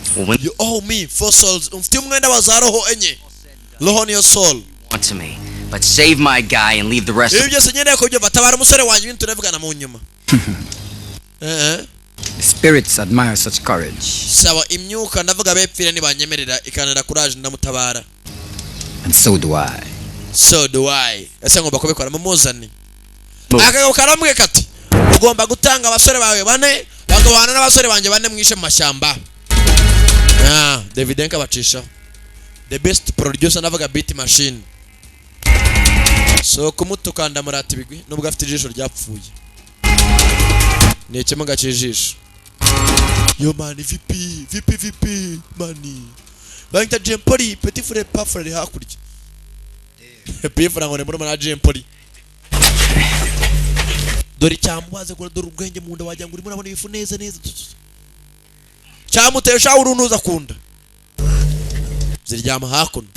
You owe me four souls. Umfitiye umwenda wa za roho enye. Roho niyo soul. Want to me, but save my guy and leave the rest Ibi of byose nkeneye kubyumva. Tabara umusore wanjye, ibintu turavugana mu nyuma. Eh. The spirits admire such courage. Sawa, imyuka ndavuga bepfire nibanyemerera ikanira courage, ndamutabara. And so do I. So do I. Ese ngomba kubikora? Mumuzane. Akagabo karamubwiye kati ugomba gutanga abasore bawe bane bagabana n'abasore banjye bane mwishe mu mashyamba. Ah, Davidenko abacishaho, the best producer ndavuga beat machine. So kumutuka ndamurata ibigwi nubwo afite ijisho ryapfuye, ni ikimuga cy'ijisho. Yo man, VP VP VP mani banyita Jempoli, petit frère Pafra ari hakurya. Pifra ngo ni murumuna wa Jempoli. Dore icyamwaze kura, dore ubwenge mu nda, wagira ngo urimo urabona ibifu neza neza. Cyamutesha uruntuza kunda ziryama hakuno.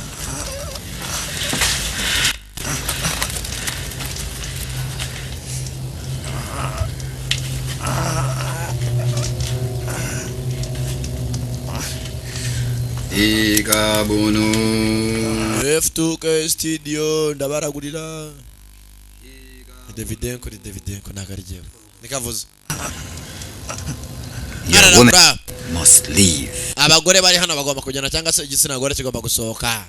Ikabunu. F2K studio ndabaragurira. Ni Davidenko, ni Davidenko, ntabwo ari jyewe nikavuze. Your woman must leave. Abagore bari hano bagomba kugenda, cyangwa se igitsina gore kigomba gusohoka.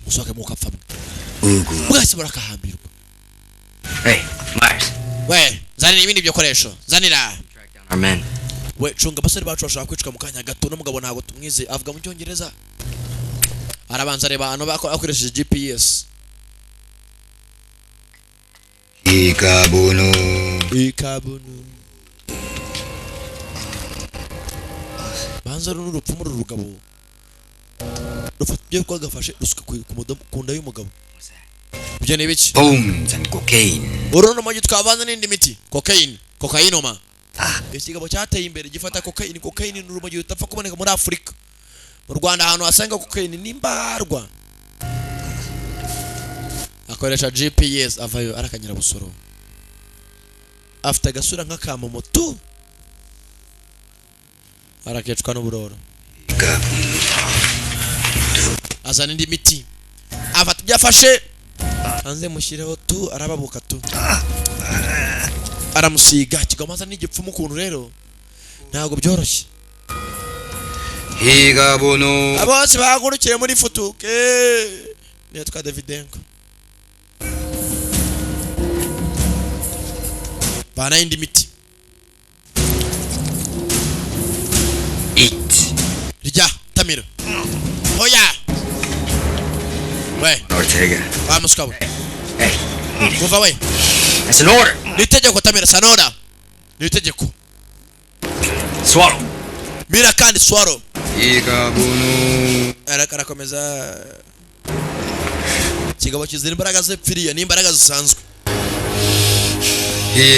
Musohoke mukapfa mwe mwese murakahambirwa. Hey, Myers. We, zanira ibindi bikoresho, zanira. Our men. We, cunga abasore bacu bashobora kwicwa mu kanya gato. N'umugabo ntabwo tumwize, avuga mu Cyongereza. Arabanza areba hano akoresheje GPS. Ikabunu. Ikabunu. Banza runo rupfumu, uru rugabo rufata ibyo rwagafashe rusuka ku nda y'umugabo. Ibyo ni ibiki? Bones and cocaine. Uru ni urumogi twavanze n'indi miti, cocaine, cocainoma. Ikigabo cyateye imbere gifata cocaine. Cocaine ni urumogi rutapfa kuboneka muri Afurika. Mu Rwanda ahantu wasanga cocaine ni mbarwa. Akoresha GPS avayo arakanyira busoro. Afite agasura nk'akamomo tu, arakecwa n'uburoro. Azana indi miti, afata ibyo afashe hanze mushyireho tu, arababuka tu, aramusiga kigamaza n'igipfumu. Ukuntu rero ntabwo byoroshye. Ikabunu. Bose bahagurukiye muri futuke. Niyo twa Davidenko bana indi miti. Eat. Rya tamira. Oya we. Ortega. Wa muswa we. Hey, eat it. Muva we. That's an order. Ni itegeko, tamira, sanora ni itegeko. Swallow. Mira kandi swallow. Ikabunu. Arakomeza. Ikigabo kizira imbaraga zepfiriye n'imbaraga zisanzwe.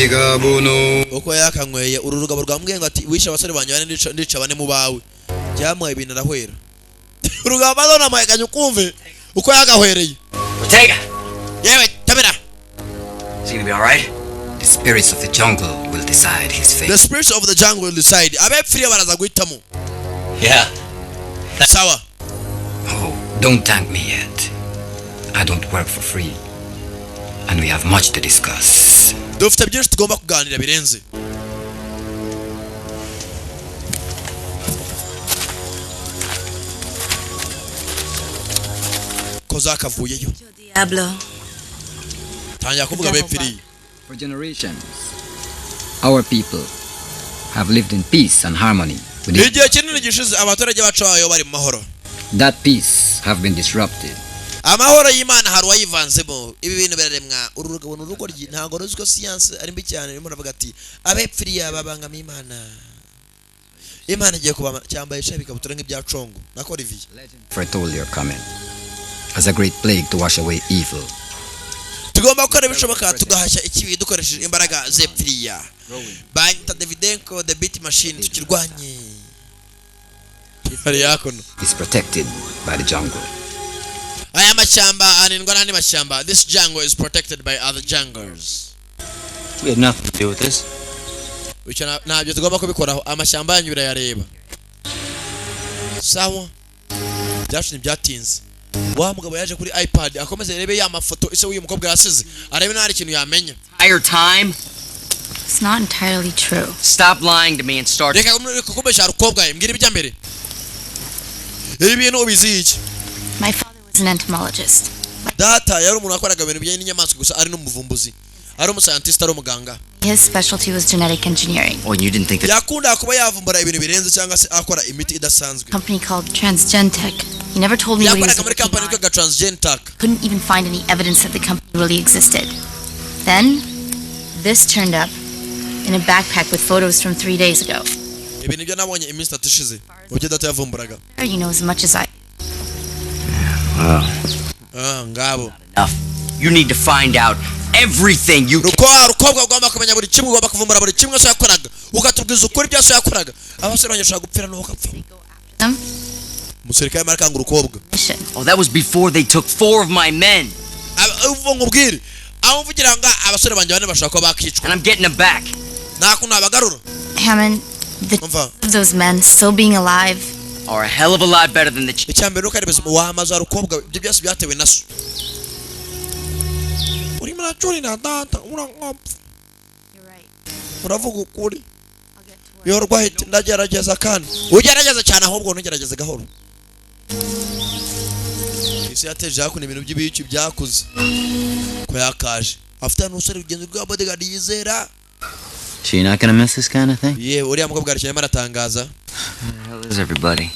Ikabunu. Uko yakanyweye uru rugabo rwambwiye ngo ati wishe abasore banjye bane, ndica bane mu bawe. Byamuhaye ibintu arahwera. Urugabo maze namuhekanye ukumve uko yagahwereye. Ortega. Yewe tamira. Is he gonna be all right? The spirits of the jungle will decide his fate. The spirits of the jungle will decide. Abepfiriye baraza guhitamo. Yeah. Sawa. Oh, don't thank me yet. I don't work for free. And we have much to discuss. Dufite byinshi tugomba kuganira birenze. Ko zakavuyeyo. Diablo. Tangira kuvuga abepfiriye. For generations, our people have lived in peace and harmony with each. Igihe kinini gishize abaturage bacu bayo bari mu mahoro. That peace have been disrupted. Amahoro y'Imana hari uwayivanzemo. Ibi bintu biraremwa. Uru rugabo ni urugoryi, ntabwo ruzi ko siyanse ari mbi cyane. Ririmo ravuga ati abepfiriye babangamiye Imana, Imana igiye kubama. Cyambaye ishami ikabutura nk'ibya Congo nako Olivier. Foretold your coming as a great plague to wash away evil. Tugomba gukora ibishoboka tugahashya ikibi dukoresheje imbaraga zepfiriya. Banyita Davidenko the beat machine, tukirwanye hari yakono. Is protected by the jungle. Aya mashyamba arindwa n'andi mashyamba. This jungle is protected by other jungles. We had nothing to do with this. Icyo ntabyo tugomba kubikoraho. Amashyamba yanyu birayareba. Sawa, byacu ntibyatinze. Wa mugabo yaje kuri iPad akomeze arebe ya mafoto ise w'uyu mukobwa yasize, arebe niba hari ikintu yamenya. Entire time. It's not entirely true. Stop lying to me and start. Reka kubeshya rukobwa ye, mbwira ibijya mbere. Ibi bintu ubizi iki? My father was an entomologist. Data yari umuntu wakoraga ibintu bijyanye n'inyamaswa gusa, ari n'umuvumbuzi, ari umuscientist, ari umuganga. His specialty was genetic engineering. Oh, and you didn't think that. Yakundaga kuba yavumbura ibintu birenze cyangwa se akora imiti idasanzwe. Company called Transgentech. He never told me what he was Yakoraga muri working kampani on. yitwaga Transgentech. Couldn't even find any evidence that the company really existed. Then, this turned up in a backpack with photos from 3 days ago. Ibi nibyo nabonye iminsi 3 ishize mu byo data yavumburaga. You know as much as I. Well, Ah, ngabo. enough. You need to find out everything you can. Rukobwa ugomba kumenya buri kimwe, ugomba kuvumbura buri kimwe so yakoraga, ukatubwiza ukuri byose yakoraga. Abasore banjye bashobora gupfira n'uwo ukapfa. Them? Umusirikare arimo arakanga urukobwa. Mission. Oh, that was before they took 4 of my men. Uvuga ngo ubwire aho mvugira ngo abasore banjye bane bashobora kuba bakicwa. And I'm getting them back. Nta kuntu nabagarura. Hammond, the Umva. of those men still being alive are a hell of a lot better than the Icya mbere nuko ari bizima wamaze warukobwa, ibyo byose byatewe na so. Urimo uracurira data, urankopfa. Uravuga ukuri. Yorwa hiti, ndagerageza kandi ugerageza cyane, ahubwo ntugerageze gahoro. Isi yateje hakuno ibintu by'ibici byakuze ko yakaje afite n'umusore rugenzi rwa bodyguard yizera. So you're not gonna miss this kind of thing? Yewe, uriya mukobwa arimo aratangaza. Where the hell is everybody?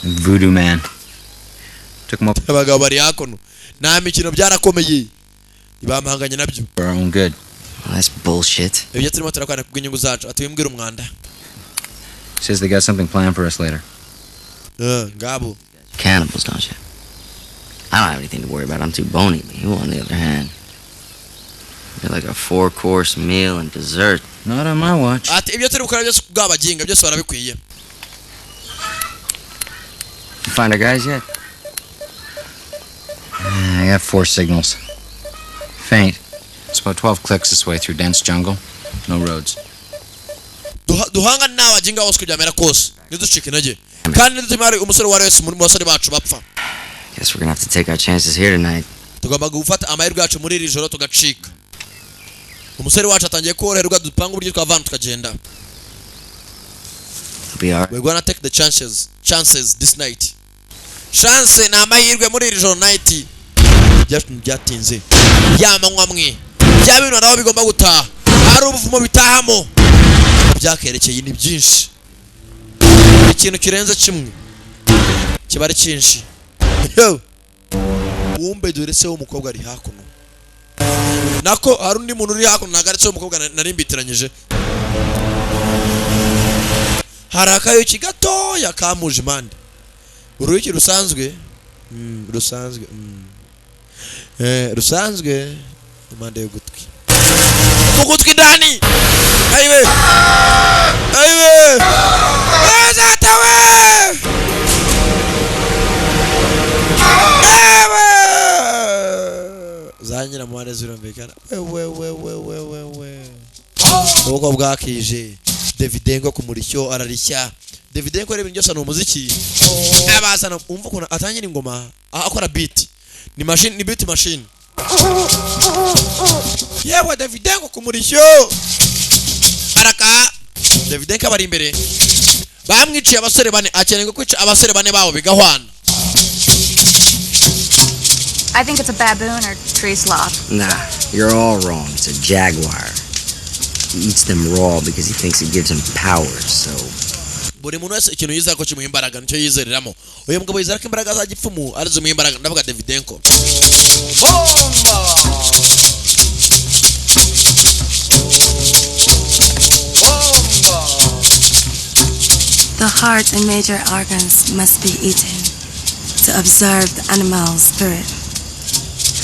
Voodoo man. Took him up Abagabo bari hakuno, nta mikino, byarakomeye, ntibamuhanganye nabyo. for our own good. Well, that's bullshit. Ibyo turimo turakwana kubw'inyungu zacu, atubimbwira umwanda. Says they got something planned for us later. Ngabo. Cannibals, don't you? I don't have anything to worry about. I'm too bony. But you, on the other hand, you're like a four-course meal and dessert. Not on my watch. Ati ibyo turi gukora byose kubw'abaginga byose barabikwiye. You find our guys yet? I got four signals. Faint. It's about 12 clicks this way through dense jungle. No roads. Duhangane n'abaginga bose uko byamera kose, ntiducike intege kandi ntidutume hari umusore uwo ari wese mu basore bacu bapfa. Guess we're gonna have to take our chances here tonight. Tugomba gufata amahirwe yacu muri iri joro tugacika. Umusore wacu atangiye koroherwa, dupanga uburyo twavana tukagenda. It'll be alright. We're gonna take the chances this night. Chance ni amahirwe muri iri joro, night. Ibyacu ntibyatinze, ya manywa mwe bya bintu naho bigomba gutaha, hari ubuvumo bitahamo byakerekeye ni byinshi. Ikintu kirenze kimwe kiba ari cyinshi. Yo! Wumbe dore se w'umukobwa ari hakuno, nako hari undi muntu uri hakuno, ntabwo ari se w'umukobwa, nari mbitiranyije. Hari akayuki gatoya kamuje impande, uruyuki rusanzwe, rusanzwe, rusanzwe impande y'ugutwi, mu gutwi ndani. Ayiwe, ayiwe, data we, ewe za nyiramuhande zirumvikana. We we we we we we we, ubukwe bwakije. Davidenko ku murishyo ararishya. Davidenko rero ibintu byose ni umuziki abazana. Umva ukuntu atangira ingoma, akora beat, ni machine, ni beat machine. Yewe, Davidenko ku murishyo araka. Davidenko abari imbere bamwiciye abasore bane, akeneye kwica abasore bane babo bigahwana. I think it's a baboon or tree sloth. Nah, you're all wrong. It's a jaguar. He eats them raw because he thinks it gives him powers, so Buri muntu wese ikintu yizera ko kimuha imbaraga nicyo yizereramo. Uyu mugabo yizera ko imbaraga za gipfumu ari zimuha imbaraga, ndavuga Davidenko. Bomba! Bomba! The heart and major organs must be eaten to absorb the animal's spirit.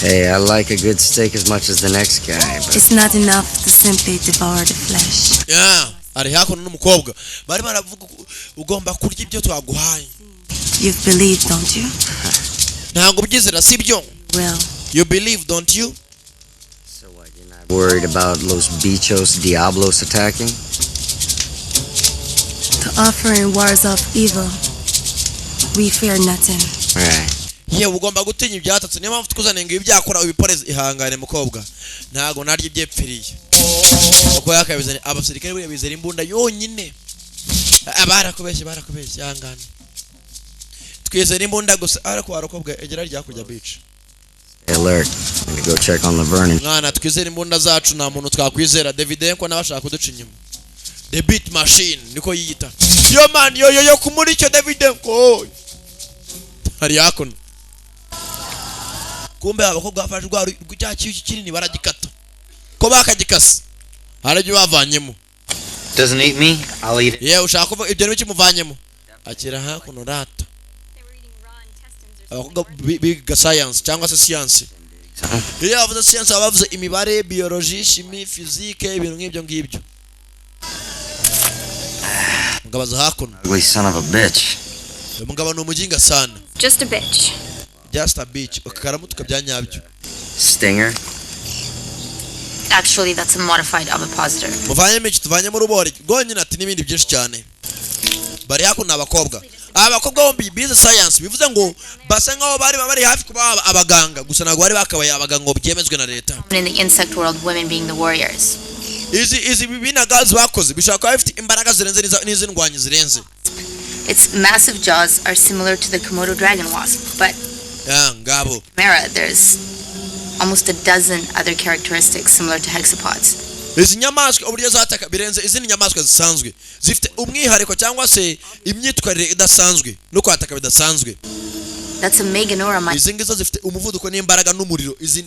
Hey, I like a good steak as much as the next guy, but It's not enough to simply devour the flesh. Yeah, ari hakuno n'umukobwa bari baravuga ugomba kurya ibyo twaguhaye. You've believed, don't you? Ntabwo ubyizera, sibyo? Well, You believe, don't you? Worried about Los Bichos Diablos attacking? The offering wards off evil. We fear nothing. Right. Yewe, ugomba gutinya ibyatatse, niyo mpamvu tukuzaniye ngo ibi byakora ubiporeze. Ihangane mukobwa, ntabwo narya ibyepfiriye. Uko yakabizanye abasirikare buriya bizera imbunda yonyine. Ah, barakubeshye, barakubeshye, ihangane, twizera imbunda gusa. Ariko warukobwa egera rya beach. Stay alert. I'm gonna go check on Laverne and Mwana, twizere imbunda zacu, nta muntu twakwizera. Davidenko nawe ashaka kuduca inyuma. The beat machine niko yiyita. Yo man, yo yo yo, kumuri icyo Davidenko hari hakuno. Kumbe abakobwa bafashe rwa cya kiyuki kinini baragikata, ko bakagikase hari ibyo bavanyemo. Doesn't eat me, I'll eat it. Yewe, ushaka kuvuga ibyo ntibikimuvanyemo, akira hakuno rata. Abakobwa biga science cyangwa se siyansi. Iyo bavuze siyansi baba bavuze imibare, biologie, chimie, physique, ibintu nk'ibyo ngibyo. Mugabo aza hakuno. Ugly son of a bitch. Uyu mugabo ni umuginga sana. Just a bitch. Just a bitch, karamutuka bya nyabyo. Stinger. Actually, that's a modified ovipositor. Muvanyemo iki? Tuvanyemo urubori rwonyine. Ati n'ibindi byinshi cyane. Bari hakuno ni abakobwa. Aba bakobwa bombi bize science, bivuze ngo basa nkaho bari hafi kuba abaganga, gusa ntabwo bari bakabaye abaganga ngo byemezwe na leta. In the insect world, women being the warriors. Izi bina gazi bakoze bishobora kuba bifite imbaraga zirenze n'izindwanyi zirenze. Its massive jaws are similar to the Komodo dragon wasp, but Ya ngabo. Mara, there's almost a dozen other characteristics similar to hexapods. Izi nyamaswa uburyo zataka birenze izindi nyamaswa zisanzwe, zifite umwihariko cyangwa se imyitwarire idasanzwe no kwataka bidasanzwe. That's a Meganora mite. Izi ngizo zifite umuvuduko n'imbaraga n'umuriro. Izi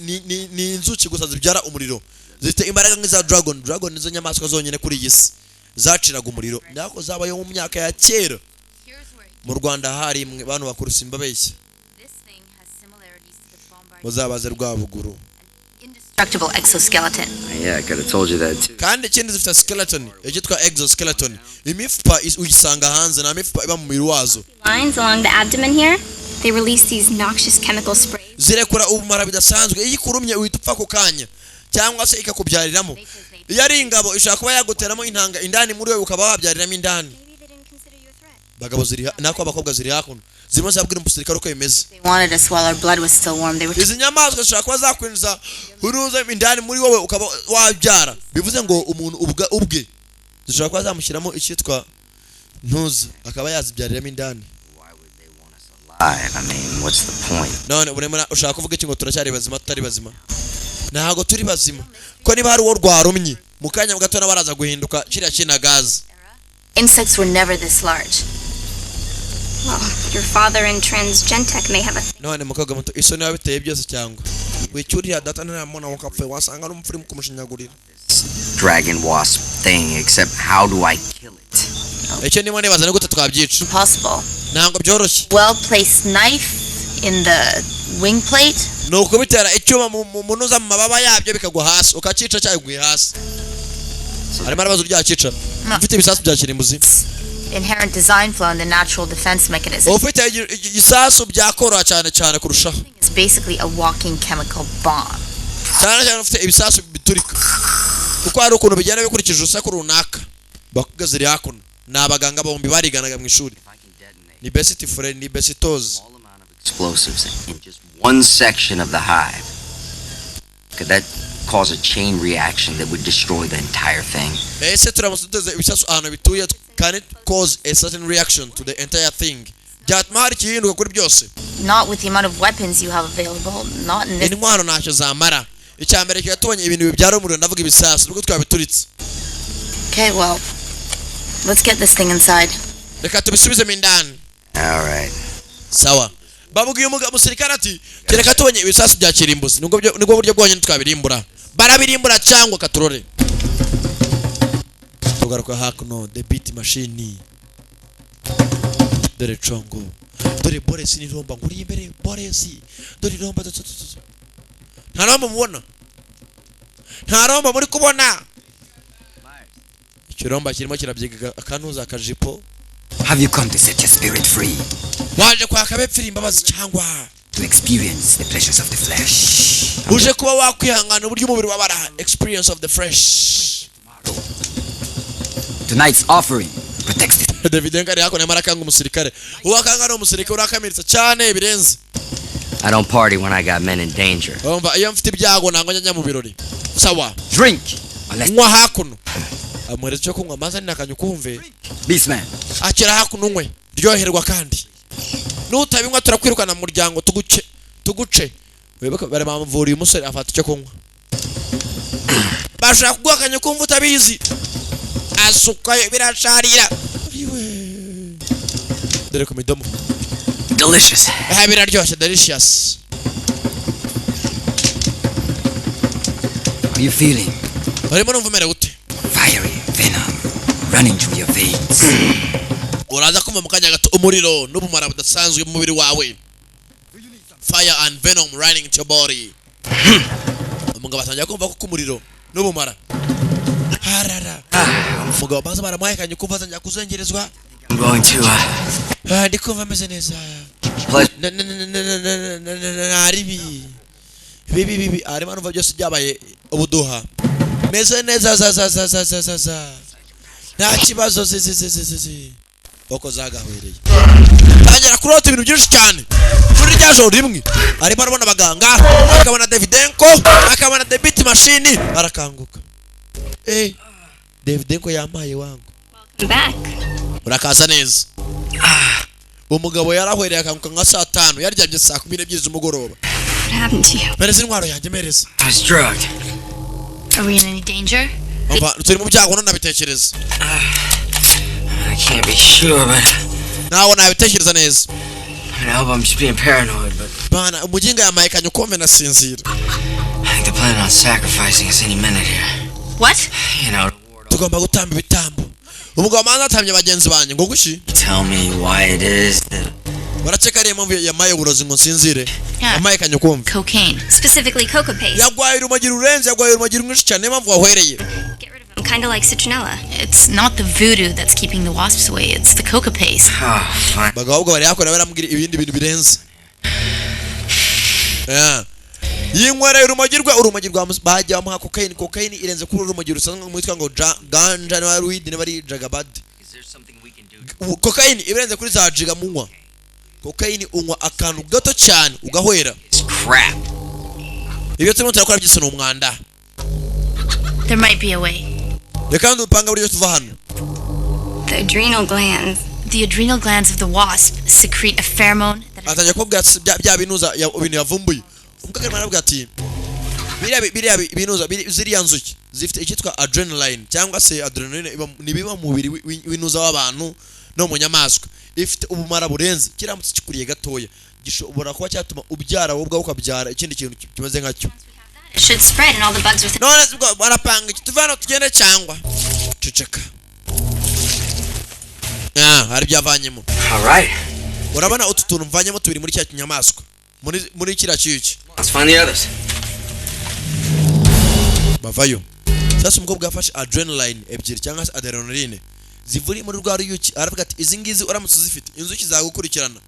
ni inzuki gusa zibyara umuriro, zifite imbaraga nk'iza dragon. Dragon nizo nyamaswa zonyine kuri iyi si zaciraga umuriro, nako zabayeho mu myaka ya kera. Mu Rwanda hari imwe, bantu bakuru simbabeshya, muzabaze Rwabuguru. Indestructible exoskeleton. Yeah, I could have told you that too. Kandi ikindi zifite skeleton icyitwa exoskeleton, imifupa uyisanga hanze, nta mifupa iba mu mubiri wazo. Lines along the abdomen here, they release these noxious chemical sprays. Zirekura ubumara bidasanzwe, iyo ikurumye uhita upfa ako kanya cyangwa se ikakubyariramo. Iyo ari ingabo ishobora kuba yaguteramo intanga indani muri wowe, ukaba wabyariramo indani. Bagabo ziri nako abakobwa ziri hakuno zirimo zirabwira umusirikare uko bimeze. They wanted us while our blood was still warm. They were Izi nyamaswa zishobora kuba zakwinjiza uruza indani muri wowe ukaba wabyara, bivuze ngo umuntu ubwe zishobora kuba zamushyiramo icyitwa ntuza, akaba yazibyariramo indani. Alive. I mean, what's the point? None uremera ushaka kuvuga iki ngo turacyari bazima? Tutari bazima, ntabwo turi bazima, ko niba hari uwo rwarumye mu kanya gato nawe baraza guhinduka kiriya kina gaze. Insects were never this large. Well, your father and Transgentech may have a None mukobwa muto, isoni wabiteye byose cyangwa wicyurira data ntaramubona wakapfuye, wasanga ari umupfu urimo kumushinyagurira. Dragon wasp thing, except how do I kill it? Icyo ndimo nibaza ni gute twabyica. Impossible. Ntabwo byoroshye. Well placed knife in the wing plate. Ni ukubitera icyuma mu munuza mu mababa yabyo bikagwa hasi, ukacyica cyaguye hasi. Harimo arabaza uryakica ufite ibisasu bya kirimbuzi. Inherent design flaw in the natural defense mechanism. Ufite igisasu byakoroha cyane cyane kurushaho. It's basically a walking chemical bomb. Cyane cyane ufite ibisasu biturika, kuko hari ukuntu bigenda bikurikije urusaku runaka. Bakobwa ziri hakuno ni abaganga bombi bariganaga mu ishuri, ni best friend, ni besitozi. Explosives in just one section of the hive. Could that cause a chain reaction that would destroy the entire thing? Ese turamutse duteze ibisasu ahantu bituye, can it cause a certain reaction to the entire thing? Byatuma hari ikihinduka kuri byose? Not with the amount of weapons you have available. Not in this. Intwaro ntacyo zamara. Icya mbere kiba tubonye ibintu bibyara umuriro, ndavuga ibisasu, nubwo twabituritse. Okay, well, let's get this thing inside. Reka tubisubizemo indani. All right. Sawa, babwiye umusirikare ati kereka tubonye ibisasu bya kirimbuzi, nibwo buryo bwonyine twabirimbura. Barabirimbura cyangwa katurore. Tugaruka hakuno, the beat machine. Dore congo, dore boresi n'iromba nguri imbere. Boresi, dore iromba, do- do- do- do. Nta romba mubona, nta romba muri kubona. Ikiromba kirimo kirabyiga akanuza akajipo. Have you come to set your spirit free? Waje kwaka bepfira imbabazi cyangwa To experience the pleasures of the flesh? Uje kuba wakwihangana uburyo umubiri wabara, experience of the flesh? Tonight's offering protects the David Ngari hakuno arimo arakanga umusirikare. Uwo akanga ni umusirikare urakamiritse cyane birenze. I don't party when I got men in danger. Urumva, iyo mfite ibyago ntabwo njya mu birori. Sawa. Drink. Nywa hakuno, amuhereza icyo kunywa maze ninakanya ukumve. Beastman. Akira hakuno unywe, ryoherwa, kandi nutabinywa turakwirukana mu muryango, tuguce tuguce. Wibuke bari bamuvuriye umusore afata icyo kunywa, bashaka kuguha akanya ukumva utabizi, asukayo birasharira. Iwe. Dore ku midomo. Delicious. Aha biraryoshye, delicious. How are you feeling? Urimo numva umerewe ute? Fiery venom running through your veins. Uraza kumva mu kanya gato umuriro n'ubumara budasanzwe mu mubiri wawe, fire and venom running to your body. Umugabo atangira kumva ko umuriro n'ubumara harara. Umugabo baza baramuhekanye kumva atangira kuzengerezwa. I'm going to, Ah, ndi kumva ameze neza. Pleasure. Ari bibi bibi, arimo arumva byose byabaye ubuduha, meze neza za za za za za za za, nta kibazo zi zi zi zi zi zi. Uko zagahwereye, tangira kurota ibintu byinshi cyane muri rya joro rimwe. Arimo arabona abaganga, akabona Davidenko, akabona the beat machine. Arakanguka, Davidenko yampaye wangu. Back. Urakaza neza. Umugabo yarahwereye, akanguka nka saa 5, yaryamye saa 12 z'umugoroba. What happened to you? Mereza intwaro yanjye, mereza. I was drugged. Are we in any danger? Umva, turi mu byago? Nabitekereza. I can't be sure, but Ntabwo nabitekereza neza. I mean, I hope I'm just being paranoid, but Bana, umuginga yamaye kanyukombe nasinzira. I think they're planning on sacrificing us any minute here. What? Tugomba gutamba ibitambo. Umugabo manza atambye bagenzi banjye ngo gushi. Tell me why it is that Barakeka ariyo mpamvu yamaye uburozi ngo nsinzire. Yeah. Yamaye kanyukombe. Cocaine. Specifically, coca paste. Yagwaye urumogi rurenze, yagwaye urumogi rwinshi cyane, niyo mpamvu wahwereye. Kind of like citronella. It's not the voodoo that's keeping the wasps away, it's the coca paste. Abagabo ahubwo bari hakurya baramubwira ibindi bintu birenze. Yeah. Yinywereye urumogi rwe, urumogi rwa bajya bamuha cocaine. Cocaine irenze kuri urumogi rusanzwe mwitwa ngo ganja, niba ari weed, niba ari jagabad. Cocaine irenze kuri za jiga munywa. Cocaine unywa akantu gato cyane ugahwera. Crap. Ibyo turimo turakora byose ni umwanda. There might be a way. Reka dupanga buryo tuva hano. The adrenal glands. The adrenal glands of the wasp secrete a pheromone that Atangiye kubwira ati bya binuza ibintu yavumbuye. Umukobwa arimo aravuga ati biriya binuza ziriya nzuki zifite icyitwa adrenaline cyangwa se adrenaline ni ibiba mu mubiri w'inuza w'abantu no mu nyamaswa. Ifite ubumara burenze. Kiramutse kikuriye gatoya, gishobora kuba cyatuma ubyara, wowe ubwawe ukabyara ikindi kintu kimeze nkacyo. It should spread and all the bugs within. None se ubwo barapanga iki? Tuve hano tugende cyangwa ceceka? Ah, hari ibyo yavanyemo. All right. Urabona utu tuntu mvanyemo tubiri muri cya kinyamaswa, muri kiriya cyuki. Let's find the others. Bavayo. Sasa umukobwa yafashe adrenaline ebyiri cyangwa se adrenaline zivuri muri rwa ruyuki, aravuga ati izi ngizi uramutse uzifite, inzuki zagukurikirana.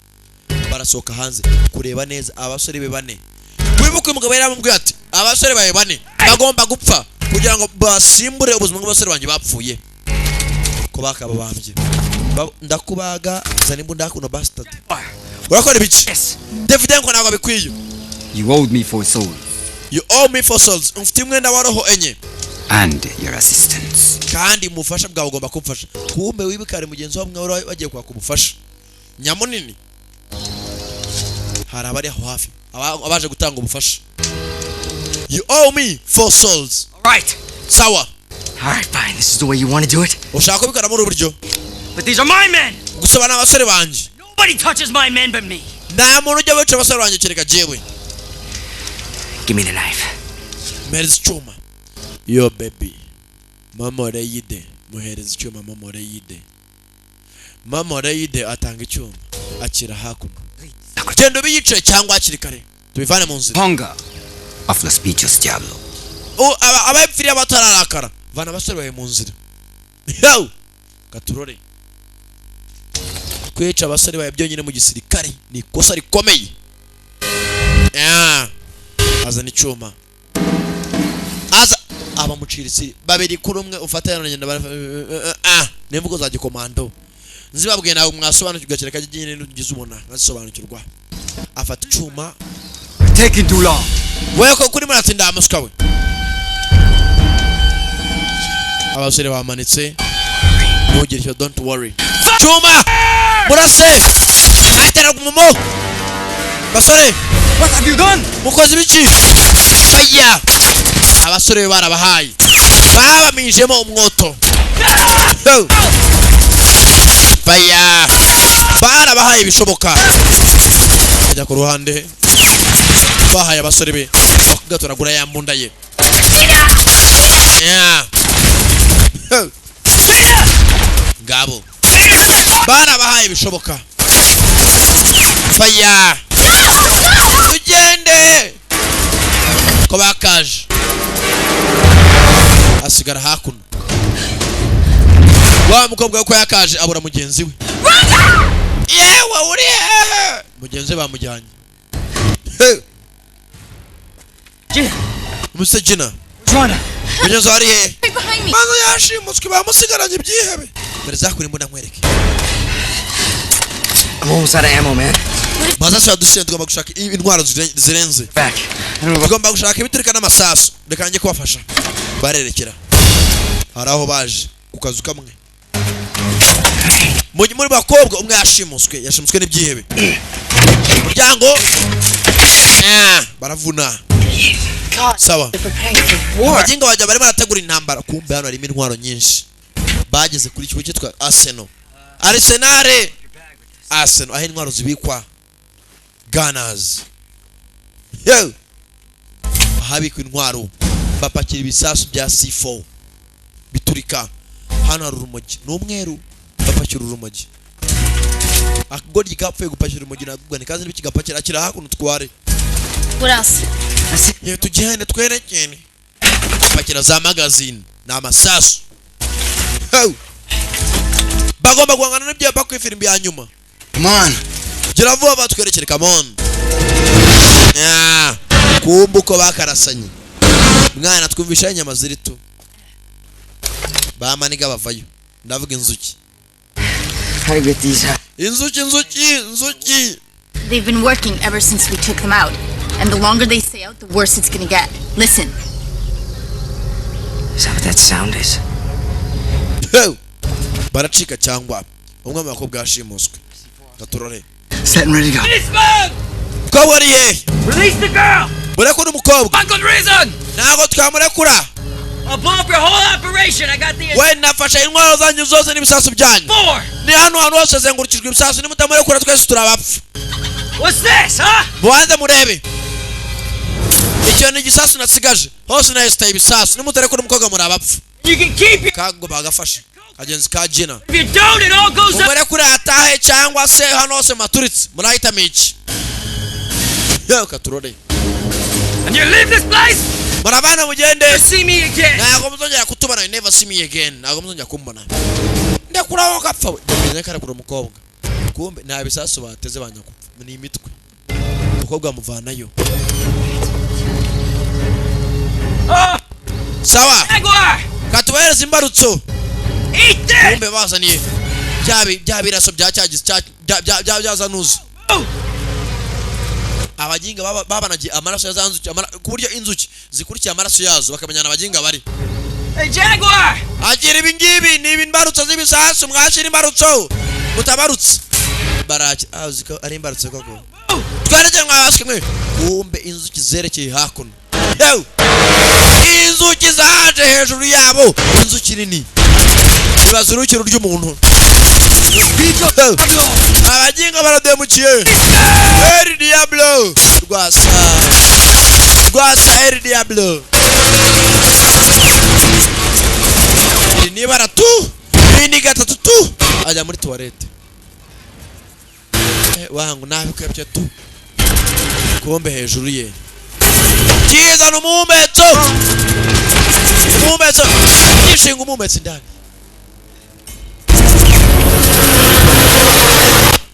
Barasohoka hanze kureba neza abasore be bane. Wibuke umugabo yari amubwiye ati abasore bawe bane bagomba gupfa kugira ngo basimbure ubuzima bw'abasore banjye bapfuye ko bakababambye. Ndakubaga, zana imbunda hakuno. Bastard, urakora ibiki? Davidenko ntabwo bikwiye. You owed me four souls You owe me four souls. Mfite umwenda wa roho enye. and your assistance. Kandi mu bufasha bwawe ugomba kumfasha. Kumbe wibikare mugenzi wawe mwari bagiye kwaka ubufasha nyamunini. Hari abari aho hafi abaje gutanga ubufasha. You owe me four souls. All right. Sawa. All right, fine. This is the way you want to do it. Ushaka kubikora muri ubu buryo. But these are my men. Gusa aba ni abasore banjye. Nobody touches my men but me. Nta muntu ujya wica abasore banjye kereka jyewe. Give me the knife. Mpereza icyuma. Yo baby, mama Reyide, muhereza icyuma. Mama Reyide, mama Reyide atanga icyuma, akira hakuno. Genda ubiyice cyangwa hakiri kare tubivane mu nzira. Hunger of Los Bichos Diablo. Abapfiriye batararakara, vana abasore bawe mu nzira. Yo katurore, kwica abasore bawe byonyine mu gisirikare ni ikosa rikomeye. Yeah. Azana icyuma, aza abamuciritse babiri kuri umwe ufata, yanagenda ah, n'imvugo za gikomando nzibabwiye ntabwo mwasobanukirwa kereka nyine nugize ubona nkazisobanukirwa. Afata icyuma. Taking too long. Wewe ko kuri muratinda muswa we. Abasore bamanitse, ntugire icyo, don't worry. Cyuma murase, atera umumo basore. What have you done? Mukoze ibiki? Faya! Abasore be barabahaye, babamijemo umwoto. Oh. Faya! Barabahaye ibishoboka, bajya ku ruhande, bahaye abasore be gatoragura ya mbunda ye. Yeah. Oh. Ngabo barabahaye ibishoboka. Faya, tugende ko bakaje. Asigara hakuno wa mukobwa ko yakaje abura mugenzi we. Yewe, uri hehe? Mugenzi we bamujyanye. Hey! Umuse Gina. Rhonda. Mugenzi we ari hehe? Right behind me. Maze yashimutswe, bamusigaranye ibyihebe. Mbere zakure imbunda nkwereke. I'm almost out of ammo, man. Masasu yadushize, tugomba gushaka intwaro zirenze. Back. Tugomba gushaka ibiturika n'amasasu. Reka njye kubafasha. Barerekera, hari aho baje ku kazu kamwe muri bakobwa umwe yashimuswe n'ibyihebe. Umuryango baravuna. Sawa, abaginga bajya barimo barategura intambara. Kumbe hano harimo intwaro nyinshi. Bageze kuri kigo cyitwa Arsenal, Arsenal, Arsenal, aho intwaro zibikwa. Gunners yo, ahabikwa intwaro, bapakira ibisasu bya C4 biturika. Hano hari urumogi, ni umweru, bapakira urumogi. Akagoryi kapfuye gupakira urumogi ntabwo nikazi n'ibikigapakira. Akira hakuno tware. What else? Yewe, tugende twerekene. Bapakira za magazine ni amasasu. Ho! Bagomba guhangana n'ibyapa ku ifirimbi ya nyuma. Come on. Gira vuba batwerekere. Come on. Yeah. Kumbe uko bakarasanye mwana, twumvisha inyama ziri tu bamaniga bavayo. Ndavuga inzuki. How do you get these out? Inzuki, inzuki, inzuki. They've been working ever since we took them out. And the longer they stay out, the worse it's gonna get. Listen. Is that what that sound is? Ho! Baracika cyangwa umwe mu bakobwa yashimuswe gaturore. Set and ready to go. Mukobwa ari hehe? Release the girl! Murekure umukobwa. One good reason! Ntabwo twamurekura. I'll blow up your whole operation. I got the We nafashe intwaro zanyu zose n'ibisasu byanyu. Four! Ni hano hantu hose hazengurukijwe ibisasu. Nimutamurekura twese turabapfa. What's this, huh? Mubanze murebe, icyo ni igisasu nasigaje. Hose nahesitaye ibisasu. Nimutarekura umukobwa muri abapfa. You can keep your. Kago bagafashe kagenzi ka Gina. If you don't, it all goes up. Umurekure atahe cyangwa se hano hose maturitse. Murahitamo iki? Yewe, katurore. And you leave this place? Murabana mugende. Never see me again. Ntabwo muzongera kutubona. You never see me again. Ntabwo muzongera kumbona. Ndekuraho gapfa we. Ndamenya karekura umukobwa. Kumbe nta bisasu bateze, banyakupfa ni imitwe. Umukobwa amuvanayo. Oh, Sawa. Jaguar! Katubahereza imbarutso. Eat this! Kumbe bazaniye bya biraso bya cyagize cya bya bya bya byazanuza. Abaginga babanagiye amaraso ya za nzuki, ku buryo inzuki zikurikiye amaraso yazo bakamenyana abaginga bari. Hey, Jaguar! Agira ibi ngibi ni imbarutso z'ibisasu. Mwakira imbarutso mutabarutse baraki. Ah, uzi ko ari imbarutso koko. Twerekeye mwabaswe mwe. Kumbe inzuki zerekeye hakuno. Yewe, inzuki zaje hejuru yabo. Inzuki nini ibaza urukiro ry'umuntu. Yewe, abaginga barademukiye. El Diablo rwasa rwasa, El Diablo. Iri ni ibara tu, iri ni gatatu tu. Ajya muri toilette. Wangu nabikwebye tu. Kumbe hejuru ye kizana umuhumetso, umuhumetso gishinga umuhumetso indani.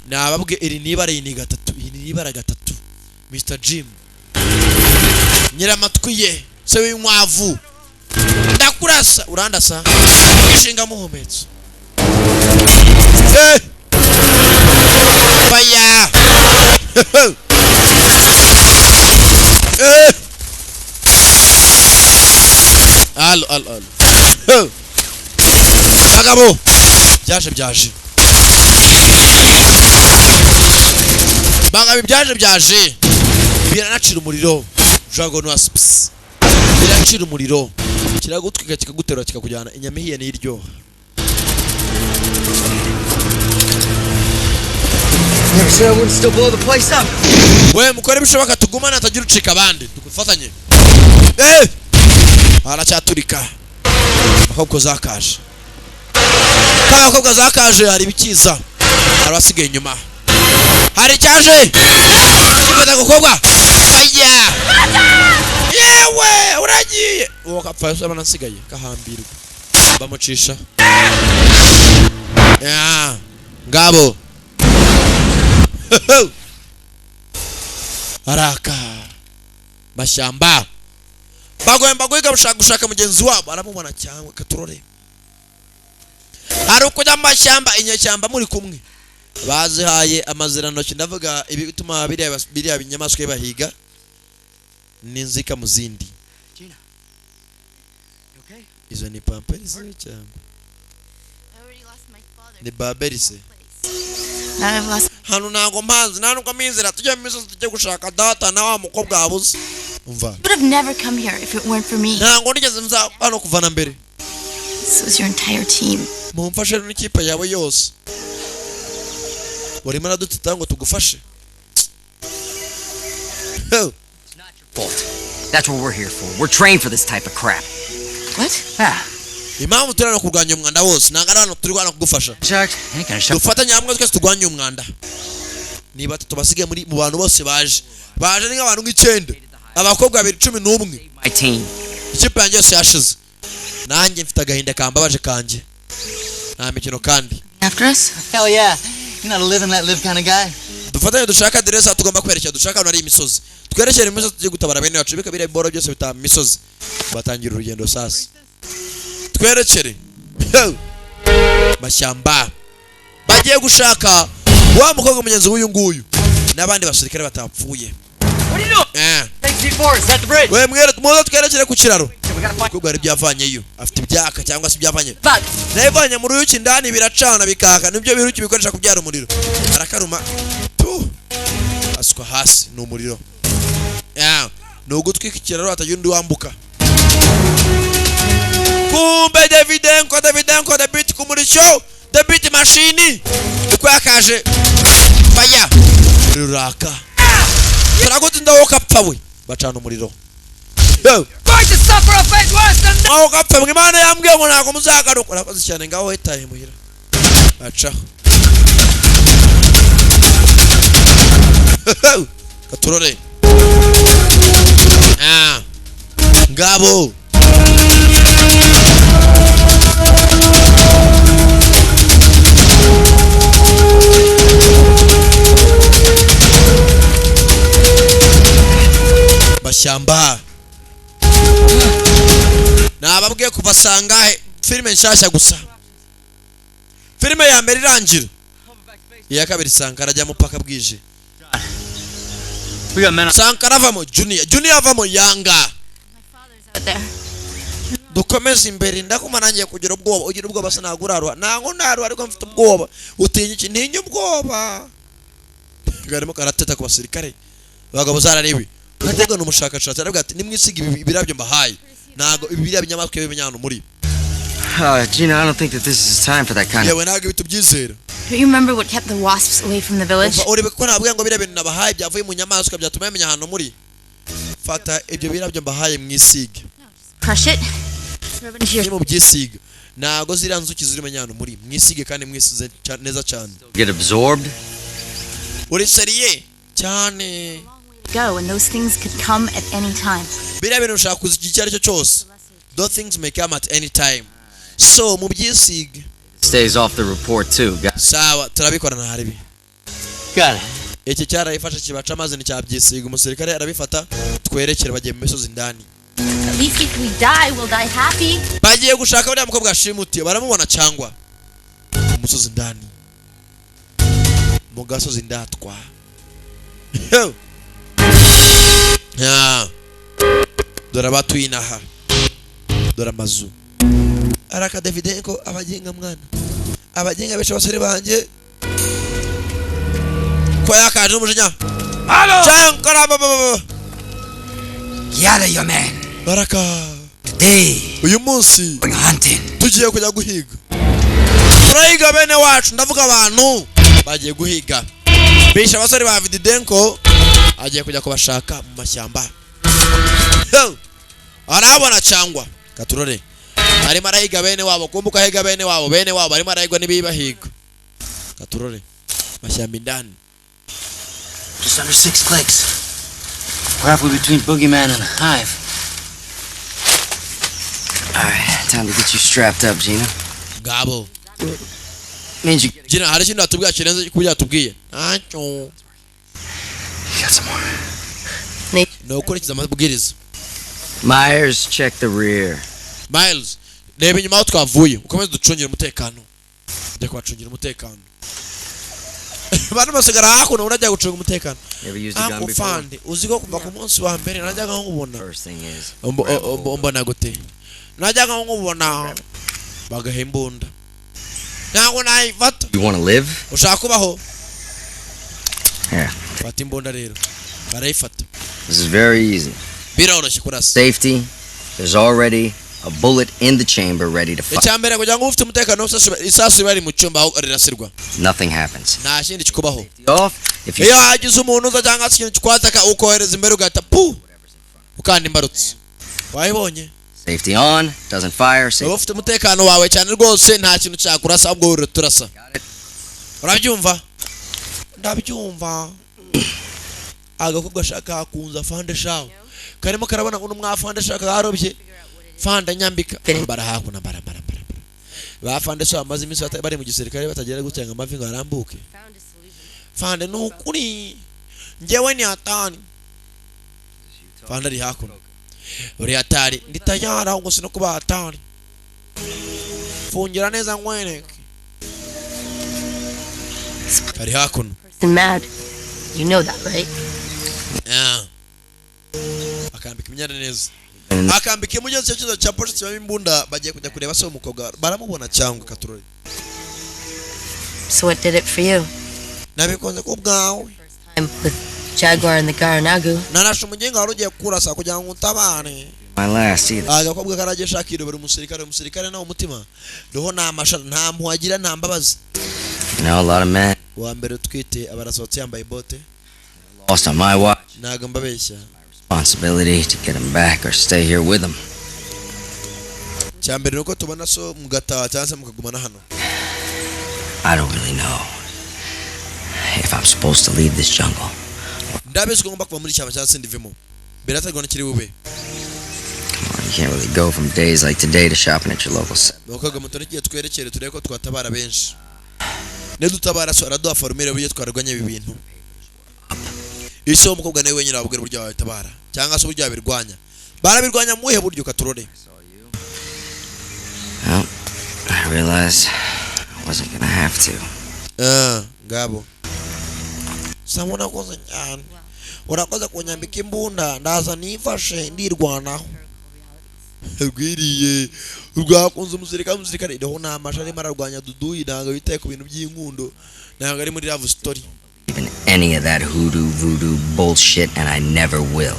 Nababwe iri ni ibara, iyi ni gatatu, iyi ni ibara gatatu. Mr Jim nyiramatwi ye se w'inkwavu, ndakurasa urandasa. Gishinga muhumetso. Fire. Alo alo alo. Bagabo, byaje byaje. Bagabo, byaje byaje. Biranacira umuriro. Dragon Wasps biracira umuriro, kiragutwika, kikaguterura, kikakujyana. Inyama ihiye niyo iryoha. Never said I wouldn't still blow the place up. We mukore ibishoboka tugumane, hatagira ucika abandi, dufatanye. Aracyaturika. Abakobwa zakaje, abakobwa zakaje. Hari ibikiza, hari abasigaye inyuma, hari icyaje gifata agakobwa. Aya yewe, uragiye uwo kapfa yose abana asigaye kahambirwa bamucisha. Ya, ngabo araka mashyamba. Bagomba guhiga gushaka mugenzi wabo. Aramubona cyangwa katurore. Hari ukujya mu mashyamba, inyeshyamba muri kumwe bazihaye amazirantoki, ndavuga ibituma biriya binyamaswa bahiga n'inzika mu zindi. Izo ni pampers cyangwa ni baberise? Hano ntago mpazi, nta nubwo amizera. Tujye mu misozi, tujye gushaka data na wa mukobwa wabuze. Umva, You would have never come here if it weren't for me. Ntabwo nigeze nza hano kuva na mbere. This was your entire team. Mumfashe n'ikipe yawe yose, urimo aradutita ngo tugufashe. Fault. That's what we're here for. We're trained for this type of crap. What? Yeah. Impamvu turi hano kurwanya umwanda wose, ntabwo ari hano turi hano kugufasha. Dufatanye hamwe twese turwanye umwanda. Ni batatu basigaye muri mu bantu bose baje, baje ni nk'abantu nk'icyenda, abakobwa babiri, 11. My team. Ikipe yanjye yose yashize, nanjye mfite agahinda kambabaje kanjye, nta mikino kandi. After us? Hell yeah. You're not a live and let live kind of guy. Dufatanye dushaka aderesi aho tugomba kwerekera, dushaka ahantu hari imisozi, twerekere imisozi, tujye gutabara bene wacu. Bika biriya biboro byose bitaha mu misozi. Batangira urugendo sasa, twerekere mashyamba, bagiye gushaka wa mukobwa mugenzi w'uyu nguyu n'abandi basirikare batapfuye. Eh. Take C4, it's at the bridge. We mwere muze twerekere ku kiraro. Umukobwa hari ibyavanyeyo, afite ibyaka cyangwa se ibyavanye nabivanye mu ruyuki indani, biracana bikaka, nibyo biruki bikoresha kubyara umuriro. Arakaruma tu, asuka hasi, ni umuriro. Yeah. Ni ugutwika ikiraro hatagira undi wambuka. Kumbe Davidenko, Davidenko the beat ku murishyo, the beat machine uko yakaje fire ruraka, turagutinda wowe ukapfa. We bacana umuriro. Yo. Going to suffer a fate worse than Aho gapfa ngo Imana yambwiye ngo ntabwo muzagaruka. Urakoze cyane, ngaho witaye muhira, acaho katurore. Ah, ngabo mashyamba nababwiye kuva sangahe. Filime nshyashya gusa, filime ya mbere irangira, iya kabiri Sankara ajyamo paka bwije. We got men. Sankara avamo, Junior, Junior avamo, Yanga. Out there. Dukomeze imbere, ndakuma nangiye kugira ubwoba. Ugira ubwoba se? Ntabwo uraruha? Ntabwo ndaruha, ariko mfite ubwoba. Utinya iki? Ntinya ubwoba. Karimo karateta ku basirikare, abagabo zarariwe. Umukobwa ni umushakashatsi, aravuga ati nimwisiga ibi birabyo mbahaye, ntabwo ibi biriya binyamaswa bimenya hano muri. Gina, I don't think that this is time for that kind of. Yewe, ntabwo ibi tubyizera. Don't you remember what kept the wasps away from the village? Umva, urebe ko nabwiye ngo biriya bintu nabahaye byavuye mu nyamaswa byatuma bamenya ahantu muri. Fata ibyo birabyo mbahaye mwisige. Crush it. Rub it into your Ni mubyisiga, ntabwo ziriya nzuki ziri ahantu muri. Mwisige kandi mwisize neza cyane. Get absorbed? Uri sérieux cyane? Go, and those things could come at any time. Biriya bintu ushaka kuza igihe icyo ari cyo cyose. Those things may come at any time, so mubyisige. Stays off the report too. Got it? Sawa, turabikora, nta ribi. Got it. Iki cyarayifashe kibaca amazi, nticyabyisiga. Umusirikare arabifata, twerekere, bagiye mu misozi indani. At least if we die, we'll die happy. Bagiye gushaka uriya mukobwa yashimutiye, baramubona cyangwa mu musozi indani, mu gasozi ndatwa. Yo! Ya. Dore abatuye inaha, dore amazu araka. Davidenko, abagenga mwana, abagenga benshi, abasore banjye ko yakaje n'umujinya. Cyankara ba- ba- ba- ba. Gather your men. Baraka. Today, uyu munsi going hunting. Tugiye kujya guhiga, turahiga bene wacu, ndavuga abantu bagiye guhiga bishe abasore ba Vididenko, agiye kujya kubashaka mu mashyamba. Yo! Arabona cyangwa katurore arimo arahiga bene wabo, kumbuka ahiga bene wabo, bene wabo arimo arahigwa n'ibibahiga. Katurore mashyamba indani. Just under 6 clicks. We're halfway between Boogeyman and the Hive. All right, time to get you strapped up, Gina. Ngabo. Means you Gina, hari ikintu watubwiye kirenze kubyo yatubwiye? Ntacyo. You got some more. Ni ukurikiza amabwiriza. Myers, check the rear. Miles, reba inyuma aho twavuye, ukomeze ducungire umutekano. Kujya kubacungira umutekano, abantu basigara hakuno, urajya gucunga umutekano. You ever used a gun Ako before? Fande, uzi ko kuva ku munsi wa mbere najyaga nkubona. First thing is, Mbona gute? Najyaga nkubona bagaha imbunda, ntabwo nayifata. You want to live? Ushaka kubaho? Here. Fata imbunda rero, barayifata. This is very easy. Biroroshye kurasa. Safety. There's already a bullet in the chamber ready to fire. Icya mbere, kugira ngo ube ufite umutekano wose, isasu riba riri mu cyumba aho rirasirwa. Nothing happens. Nta kindi kikubaho. Off. If you Iyo hagize umuntu uza cyangwa se ikintu kikwataka, ukohereza imbere, ugahita pu ukanda imbarutso, wayibonye. Safety on, doesn't fire. Uba Safety. ufite umutekano wawe cyane rwose, nta kintu cyakurasa, ahubwo wowe turasa. Urabyumva? Ndabyumva. Agakobwa ashaka kunza afande shawe, karimo karabona uno mwafande ashaka karobye fanda nyambika barahakuna bara bara bara bara ba fande shawe bamaze iminsi bari mu gisirikare, batagera gutenga amavi ngo arambuke. Fande, ni ukuri njyewe ni hatani. Fande ari hakuno, uri hatari, ndi tayari, ahubwo si no kuba hatari. Fungira neza nkwereke, ari hakuno. Mad. You know that, right? Yeah. Akambika imyenda neza, akambika imugenzi cyo cyiza cya polisi kibamo imbunda. Bagiye kujya kureba se umukobwa baramubona cyangwa katurore. So what did it for you? Nabikunze ku bwawe. Time with Jaguar and the Garanagu. Narashe umugenga wari ugiye kurasa kugira ngo utabare. My last either. Agakobwa karagiye shaka irobera umusirikare, umusirikare nawe umutima roho nta mashara, nta mpuhwe agira, nta mbabazi. You know, a lot of men Uwa mbere utwite aba arasohotse yambaye bote. lost on my watch. Ntabwo mbabeshya. Responsibility to get them back or stay here with them. Cya mbere ni uko tubona so mugataha cyangwa se mukagumana hano. I don't really know if I'm supposed to leave this jungle. Ndabizi ko ngomba kuva muri cyaba cyangwa se ndivemo, biraterwa n'ikiri bube. You can't really go from days like today to shopping at your local set. Abakobwa muto, n'igihe twerekere turebe ko twatabara benshi. Nidutabara so araduha formule uburyo twarwanya ibi bintu. Ese uwo mukobwa nawe wenyine wabwira uburyo wabitabara cyangwa se uburyo wabirwanya, barabirwanya mu buhe buryo? Katurore. Well, I realized I wasn't gonna have to. Ah, ngabo sama, urakoze cyane, urakoze kunyambika imbunda, ndaza nifashe ndirwanaho. Rwiriye rwakunze umusirikare, umusirikare roho nta masha, arimo ararwanya duduyi, ntabwo yitaye ku bintu by'inkundo, ntabwo ari muri love story. Even any of that hoodoo voodoo bullshit, and I never will.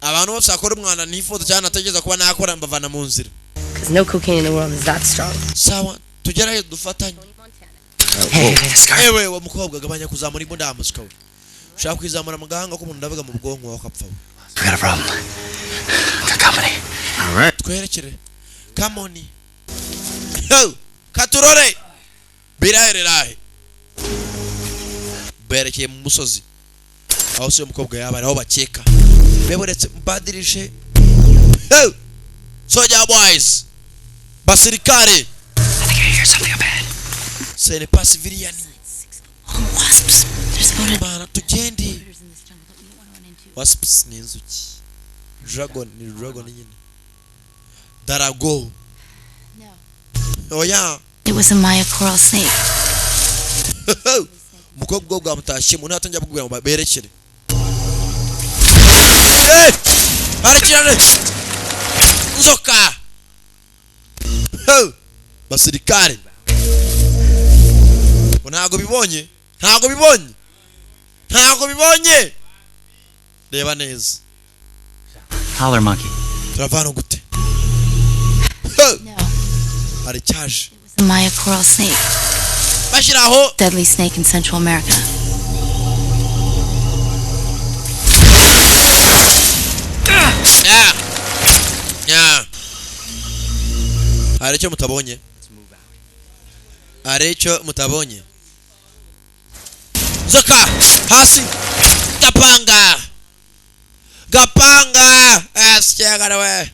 Abantu bose bakora umwanda ntifuza cyangwa natekereza kuba nakora, mbavana mu nzira. Because no cocaine in the world is that strong. Sawa, tugerageze dufatanye. Hey, hey, Scar. Ewe wa mukobwa, gabanya kuzamura imbunda ya musika we, ushaka kwizamura mu gahanga k'umuntu, ndavuga mu bwonko wawe, ukapfa we. We got a problem. Got company. All right. Twerekere kamoni. Yo, katurore birahererahe. Berekeye mu musozi aho se umukobwa yaba ari, aho bakeka beboretse mbadirishe. Yo, soldier boys, basirikare. I think I hear something up ahead. Ce n'est pas civilian. Wasps. They're supposed Mana, tugende. Wasps ni inzuki, dragon ni dragon nyine, darago. Oya. It was a Maya coral snake. Umukobwa ubwo bwamutashye mu ntatangira kubwira ngo berekere. Barekirane nzoka. Ho! Basirikare ngo ntabwo bibonye, ntabwo bibonye, ntabwo bibonye, reba neza. Holler monkey. Turavana gute? Ho! Hari cyaje. The Maya coral snake. Bashyiraho. Deadly snake in Central America. Yeah. Yeah. Hari icyo mutabonye, hari icyo mutabonye. Nzoka hasi, gapanga gapanga asyagara we,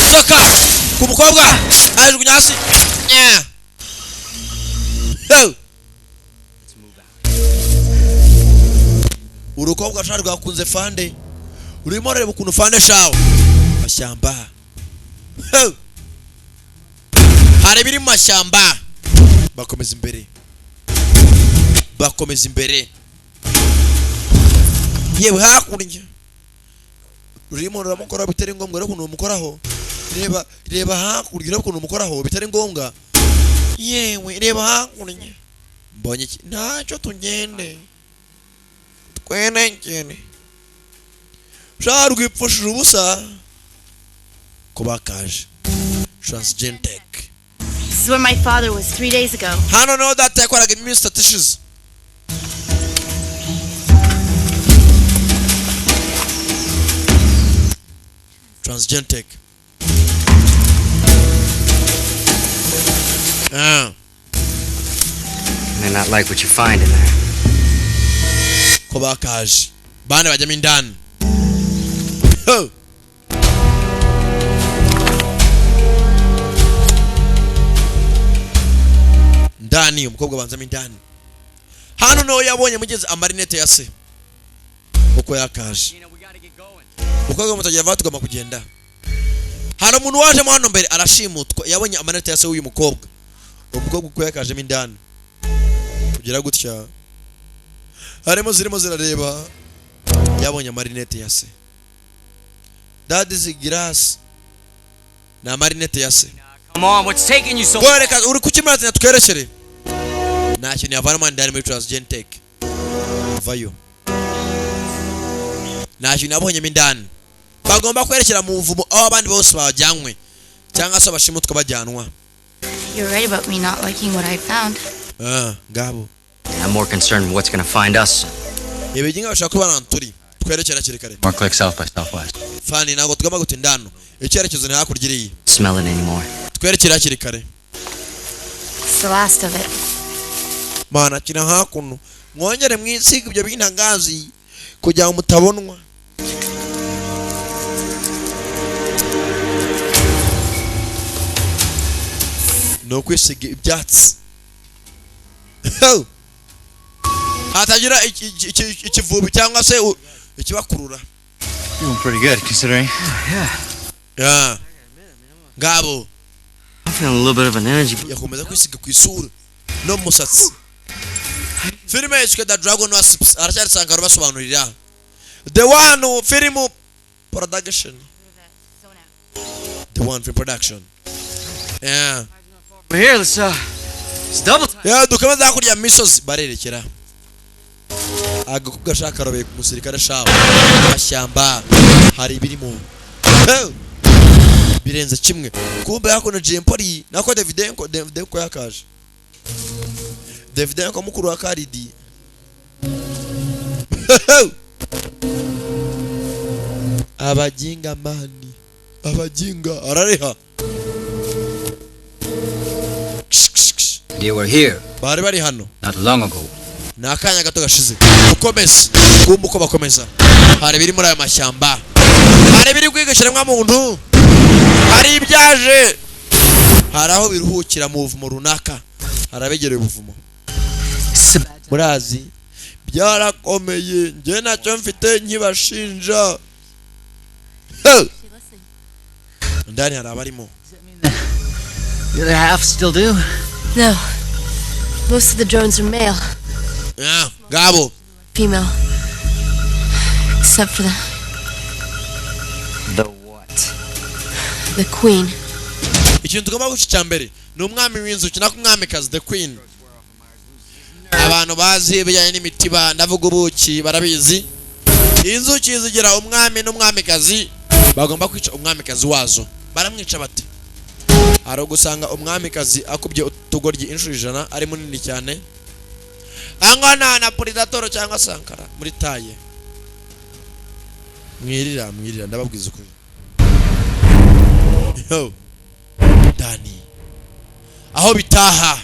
nzoka ku mukobwa ajugunya hasi. Yeah. Yo. Urukobwa shaka rwakunze fande, urimo urareba ukuntu fande shawe mashyamba. Ho! Hari ibiri mu mashyamba. Bakomeza imbere, bakomeza imbere. Yewe, hakurya urimo uramukora bitari ngombwa. Rero ukuntu umukoraho, reba, reba hakurya, ureba ukuntu umukoraho bitari ngombwa. Yewe, reba hakurya, mbonye iki? Ntacyo, tugende twenengene. Sha, rwipfushije ubusa ko bakaje Transgentech. This is where my father was 3 days ago. Hano niho data yakoraga iminsi 3 ishize. Transgentech. Ah. May not like what you find in there. Ko bakaje bana bajyamo indani. Ho! Ndani umukobwa abanzamo indani. Hano niho yabonye mugeze amarinete ya se uko yakaje. Umukobwa mutagira vuba, tugomba kugenda. Hari umuntu wajemo hano mbere arashimutwa, yabonye amarinete ya se w'uyu mukobwa. Uwo mukobwa uko yakajemo indani kugira gutya, harimo zirimo zirareba, yabonye amarinete ya se. That is glass, ni amarinete ya se. Come on, what's taking you so Ngo reka, uri kukimara, twerekere. Nta kintu yavanamo indani muri Transgentech. Vayo, nta kintu yabonyemo indani. Bagomba kwerekera mu buvumo aho abandi bose bajyanywe cyangwa se abashimutwa bajyanwa. You're right about me not liking what I found. Ah, ngabo. I'm more concerned with what's gonna find us. Ibiginga bashaka kuba ahantu turi, twerekera hakiri kare. More click south by southwest. Fani, ntabwo tugomba gutinda hano, icyerekezo ni hakurya iriya. Smell it anymore. Twerekere hakiri kare. It's the last of it. Mana, kina hakuno, mwongere mwisiga ibyo bintangazi kugira ngo mutabonwa. Ni ukwisiga ibyatsi hatagira ikivubi cyangwa se ikibakurura. Doing pretty good considering. Yeah. Yeah. Ngabo. I'm feeling a little bit of an energy. Yakomeza kwisiga ku isura no mu musatsi. Filime yiswe The Dragon Wasps, aracyari Sankara basobanurira. The One Film Production, The One Film Production, yeah. We're here. Let's double time. Yeah, dukomeza hakurya mu misozi barerekera. Agakobwa gashaka karobeye ku musirikare shawo. Amashyamba hari ibirimo. Hey! Birenze kimwe. Kumbe hakuno Jempoli nako Davidenko, Davidenko yakaje. Davidenko mukuru wa Karidi. Abajinga mani, abajinga arareha. They were here Bari bari hano not long ago. Ni akanya gato gashize. Ukomeze kumva uko bakomeza. Hari ibiri muri ayo mashyamba, hari ibiri kwiga muntu, hari ibyaje, hari aho biruhukira mu buvumo runaka, hari abegereye ubuvumo. Murazi byarakomeye, njye ntacyo mfite nkibashinja. Hey! Ndani hari abarimo. The other half still do? No. Most of the drones are male, Yeah, ngabo. Female. Except for The what? the queen. Ikintu tugomba guca icya mbere ni umwami w'inzuki, nako umwamikazi, the queen. Abantu bazi ibijyanye n'imitiba, ndavuga ubuki, barabizi. Inzuki zigira umwami n'umwamikazi. Bagomba kwica umwamikazi wazo. Baramwica bate? Hari ugusanga umwamikazi akubye utugoryi inshuro 100, ari munini cyane angana na Predator cyangwa Sankara muri taille. Mwirira, mwirira, ndababwiza ukuri. Yo, dani aho bitaha.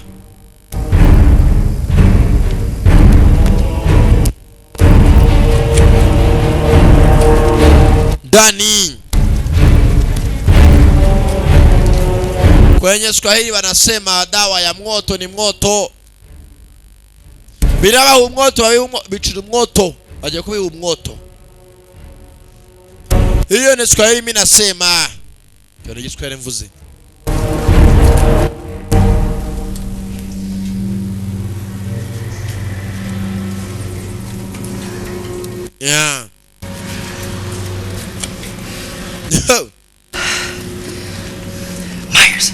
Dani kwenye Swahili wanasema dawa ya moto ni moto. Birabaha umwoto, bicira umwoto, bagiye kubiha umwoto. Hiyo ni Swahili mimi nasema. Cyo ni Giswahili mvuze. Yeah. Myers.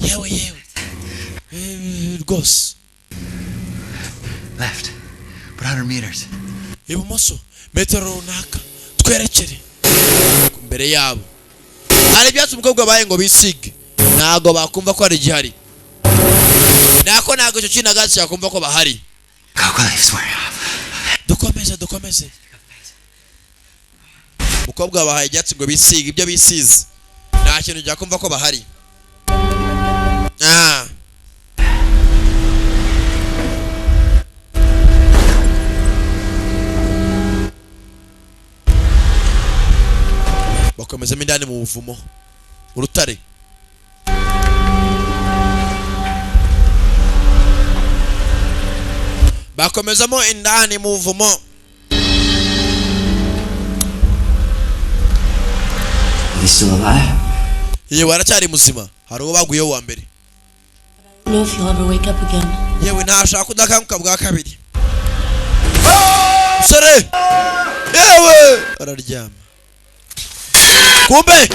Yewe yewe. Rwose. Left. But 100 meters. Ibumoso metero runaka, twerekere imbere yabo hari ibyatsi umukobwa babaye ngo bisige, ntabwo bakumva ko hari igihari, nako ntabwo icyo kinagazi cyakumva ko bahari. Dukomeze, dukomeze. Umukobwa babahaye ibyatsi ngo bisige, ibyo bisize nta kintu cyakumva ko bahari. Ah. Bakomezamo indani mu buvumo, urutare. Bakomezamo indani mu buvumo. He's still alive? Yewe, aracyari muzima. Hari uwo baguyeho wa mbere. I don't know if you'll ever wake up again. Yewe, ntashaka udakanguka bwa kabiri. Musore, yewe, araryama. Kumbe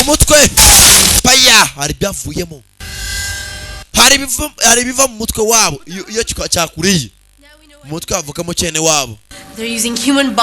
umutwe paya hari ibyavuyemo, hari ibiva mu mutwe wabo. Iyo cyakuriye mu mutwe havukamo cyene wabo. They're using human